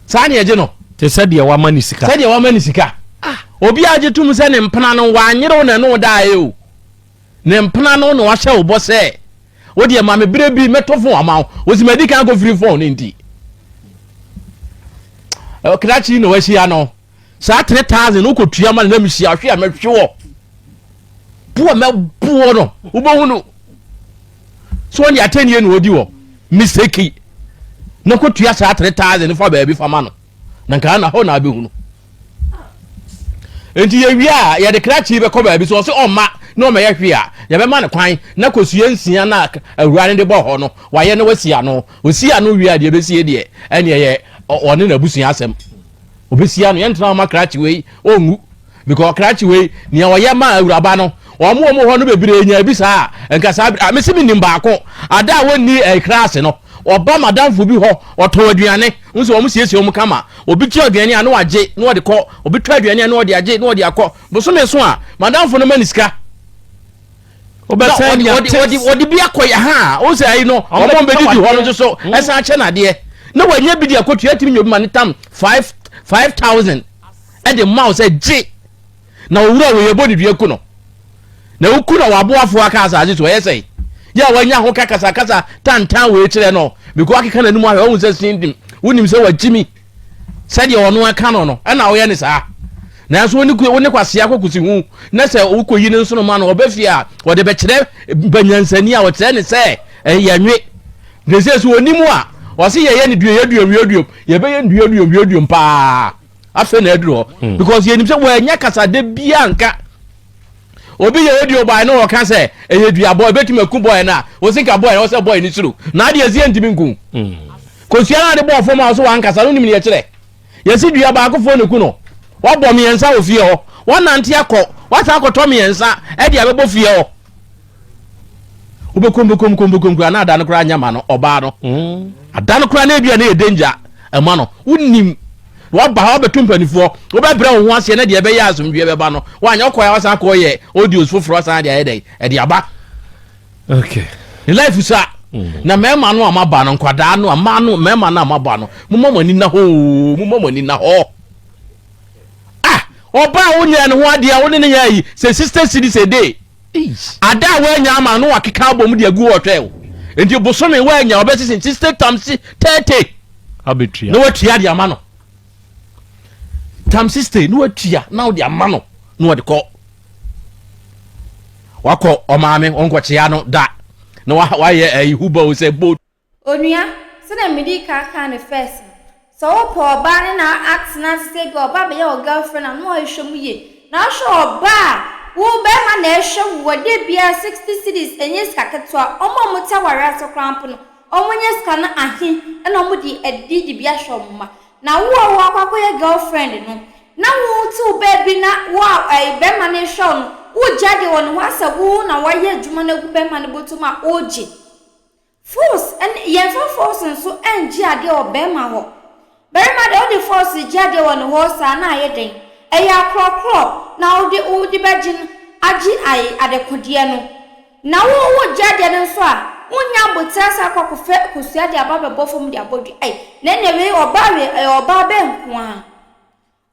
saa ne ɛgye no te sɛ deɛ wama ne sika sɛdeɛ wama ne sika ah. obi agye tom sɛ ne mpena no wanyere wo na ɛne wo daeɛ o Ne mpena no na wahyɛ wo bɔ sɛ, Wo deɛ ma me berɛ bi mɛtɔ fon ama wo. Wosi madi kan akɔfiri fon no nti. Krakye na wahyia no. Saa 3000 no wokɔtua ma no na mehyia hwe a mɛhwe wɔ. Boɔ mɛboɔ no wobɛhu no. So ɔne atɛnnie na ɔdi wɔ. Mistake. Na kɔtua saa 3000 no fa baabi fa ma no. Na nka na hɔ na abɛhu no. Nti yɛwie a yɛde krakye bɛkɔ baabi so ɔse ɔmma na ɔmɛyɛ hwee a yɛbɛma no kwan na kosua nsia na awura no de bɔ hɔ no wayɛ na wasi ano osi ano wie a deɛ ɛbɛsie deɛ ɛne ɛyɛ ɔne n'abusua asɛm obɛsi ano yɛntena ɔma krakye wei ɔnwu because krakye wei nea ɔyɛ ma awuraba no wɔn wɔn hɔ no bebree nya bi saa nka saa a mesi mi nim baako ada a wɔnni ɛkra ase no ɔba madamfo bi hɔ ɔtɔn aduane nso wɔn siesie wɔn kama obi tɔ aduane a na wagye na ɔde kɔ obi tɔ aduane a na ɔde agye na ɔde akɔ bosome so a madamfo no ma ne sika wobɛsɛn nya tips wɔde bi akɔ yɛ ha o sɛ ayi no wɔn a bɛdidi hɔ no nso so ɛsan akyɛ n'adeɛ na wɔanya bi de akɔtua atumi nya obi ma ne tam 5000 ɛde ma wo sɛ gye na owura wei ɛbɔ ne dua ku no na woku na waboafoɔ aka asase so ɛyɛ sɛe yɛ a wanya ho ka kasakasa tantan wei kyerɛ no because akeka n'anim ahwɛ wahu sɛ sin dim wonim sɛ wagyi mi sɛdeɛ ɔno aka no no ɛna woyɛ ne saa nanso wo ne kwasea kɔkosi ho na sɛ wokɔyi ne nsono ma no ɔbɛ fie a wɔde bɛkyerɛ banyansani a wɔkyerɛ ne sɛ ɛyɛ nwe ne sɛ so ɔnim a ɔse yɛyɛ ne dua yɛduom yɛduom yɛbɛyɛ dua duom yɛduom paa afei na aduru hɔ hmm. because yɛnim sɛ wɔanya kasade biaa nka. Obi yɛ audio by na ɔka sɛ ɛyɛ duabɔ ɛbɛtumi aku boy no a, wɔsi nka boy no ɔsɛ boy no suro. Na adeɛ ɛsi ɛntumi nku. Kosua no ade bɔɔ fam a ɔso wankasa no nim deɛ ɛkyerɛ. Yɛsi dua baakofoɔ na ku no. Wabɔ mmiɛnsa wɔ fie hɔ. Wanante akɔ, wasan akɔtɔ mmiɛnsa ɛde abɛbɔ fie hɔ. Wobɛkom bɛkom kom bɛkom koraa na ada no koraa nyɛ ma no ɔbaa no. Mm. Ada no koraa na ebi a na yɛ danger ɛma no. Wonim waba ha wabɛto mpanimfoɔ wobɛbrɛ wo ho aseɛ na deɛ ɛbɛyɛ asomdwoeɛ bɛba no woanyɛ wokɔɛ a wasan akɔyɛ audios foforɔ asan de ayɛ dɛn ɛde aba. Okay. Ne life sa. Mm. Na mmarima no a moaba no nkwadaa no a mmaa no mmarima no a moaba no momma mo ani nna hɔ oo momma mo ani nna hɔ. Ah ɔbaa a wonyɛ ne ho adeɛ a wo ne ne yɛ ayi sɛ sister cedis a day. Ada a woanya ama no wakeka abɔ mu de agu hɔ ɔtwɛn wo. Nti bosome woanya ɔbɛsese 60 times 30 Abɛtua. Na watua de ama no. Times 60 na watua na wode ama no na wɔde kɔ. Wakɔ ɔmaame ɔnkɔkyea no da na wayɛ ayi huba o sɛ boat. Onua, sɛdeɛ medii kan kaa no first no, sɛ wopɛ ɔbaa ne no atena ase sɛ ebia ɔbaa bɛyɛ wo girlfriend a na wahwehwɛ mu yie. Na wohwɛ ɔbaa a, wo barima na ɛhwɛ wo wɔ da biara 60 cedis ɛnyɛ sika ketewa, wɔn a wɔte awareɛ ase koraa mpo no, wɔnya sika no ahe na wɔde adidi de bi ahwɛ wɔn mma. Na wo a woakɔ akɔyɛ girlfriend no, na wote wo baabi na wo a ɛyi bɛrima no rehwɛ wo no, wogye adeɛ wɔ ne hɔ asɛ wo na woayɛ adwuma no agu bɛrima no bɔtɔ mu a wogye. Force ɛne yɛmfa force nso ɛngye adeɛ wɔ bɛrima hɔ. Barima deɛ wode force gye adeɛ wɔ ne hɔ saa na ayɛ dɛn? Ɛyɛ akorɔkorɔ na wode wode bɛgye no agye ayi adekodeɛ no. Na wo wo gye adeɛ no nso a, wonnya aboterɛ asan akɔ akɔfɛ kosua de aba abɛbɔ fam de abɔ dua. Ei, na ɛnneɛ wei ɔbaa wei ɛyɛ ɔbaa bɛn nko ara?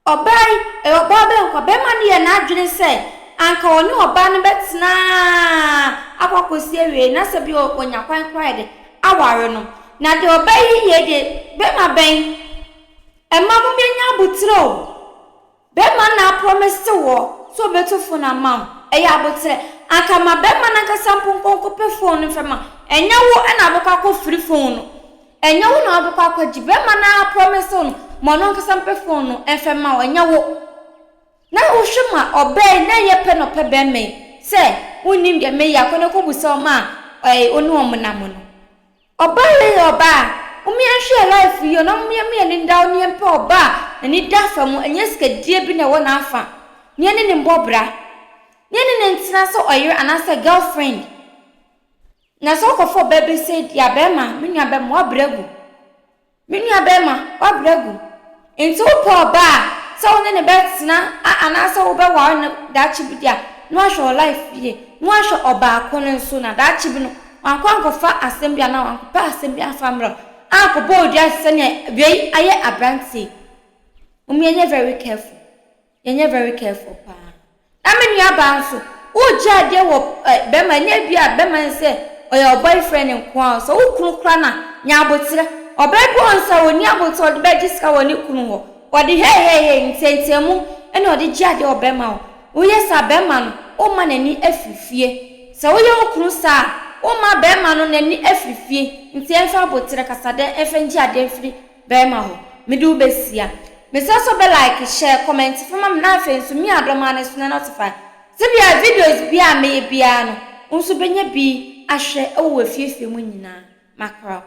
Ɔbaa yi, ɛyɛ ɔbaa bɛn nko ara? Barima no yɛɛ n'adwene sɛ anka ɔne ɔbaa no bɛtena ara akɔ akɔsi awiei na sɛ bi ɔnya kwan koraa ayɛ dɛ aware no. Na deɛ ɔbaa yi yɛ deɛ, barima bɛn? Mma mommɛnya aboterɛ o. Bɛrima no na aprɔmese woɔ sɛ ɔbɛtu fon ama wo, ɛyɛ aboterɛ. Anka ma bɛrima no ankasa mpo nkɔ nkɔpɛ fon no mfa ma wo. Ɛnyɛ wo na wobɛkɔ akɔfiri fon no. Ɛnyɛ wo na wobɛkɔ akɔgye. Bɛrima no ara aprɔmese wo no, ma ɔno ankasa mpɛ fon no mfa mma wo, ɛnyɛ wo. Na wohwɛ ma ɔbaa yi, na ɛyɛ pɛ na ɔpɛ bɛrima yi sɛ wonnim deɛ meyɛ a, kɔ na kɔbisa wɔn a ɛɛ wo ne wɔn nam no. Ɔbaa wei yɛ ɔbaa a mom yɛnhwɛ yɛ life yie o na mom yɛma yɛn ani nda hɔ na yɛmpɛ ɔbaa a n'ani da fa mu ɛnyɛ sikadie bi na ɛwɔ n'afa na yɛne no mbɔ bra na yɛne no ntena sɛ ɔyere anaasɛ girl friend na sɛ wokɔfa ɔbaa bi sei deɛ a bɛɛma me nua bɛɛma woabrɛ agu. Me nuabarima, woabrɛ agu. Enti wopɛ ɔbaa a, sɛ wo ne no bɛtena a anaasɛ wobɛware no daakye bi de a, na woahwɛ wo life yie, na woahwɛ ɔbaako no nso na daakye bi no, wankɔ ankɔfa asɛm bi anaa wankɔpɛ asɛm bi amfa ammrɛ wo, ankɔbɔ wo dua te sɛ nea wei ayɛ aberanteɛ yi. Mom yɛnyɛ very careful. Yɛnyɛ very careful paa. Na me nua baa nso, wogye adeɛ wɔ ɛ bɛrima, ɛnyɛ bi a bɛrima no sɛ ɔyɛ wo boyfriend nko ara o, sɛ wo kunu koraa no a, nya aboterɛ. Ɔbaa bi wɔ hɔ nso a ɔnni aboterɛ, ɔde bɛgye sika wɔ ne kunu hɔ. Ɔde hey hey hey, nteateamu ɛna ɔde gye adeɛ wɔ bɛrima hɔ. Woyɛ saa a, bɛrima no, woma n'ani afiri fie. Sɛ woyɛ wo kunu saa a, woma bɛrima no n'ani afiri fie. Nti ɛmfa aboterɛ, kasadɛ, ɛmfa ngye adeɛ mfiri Bɛɛma hɔ, mede wo bɛsia. Mesrɛ sɛ wobɛ like, share, comment fa ma me na afei nso mia dɔmaa no so na notify sɛ bia videos biaa a mɛyɛ biaa no wo nso bɛnya bi ahwɛ wɔ w'afiefie mu nyinaa. Mackerel.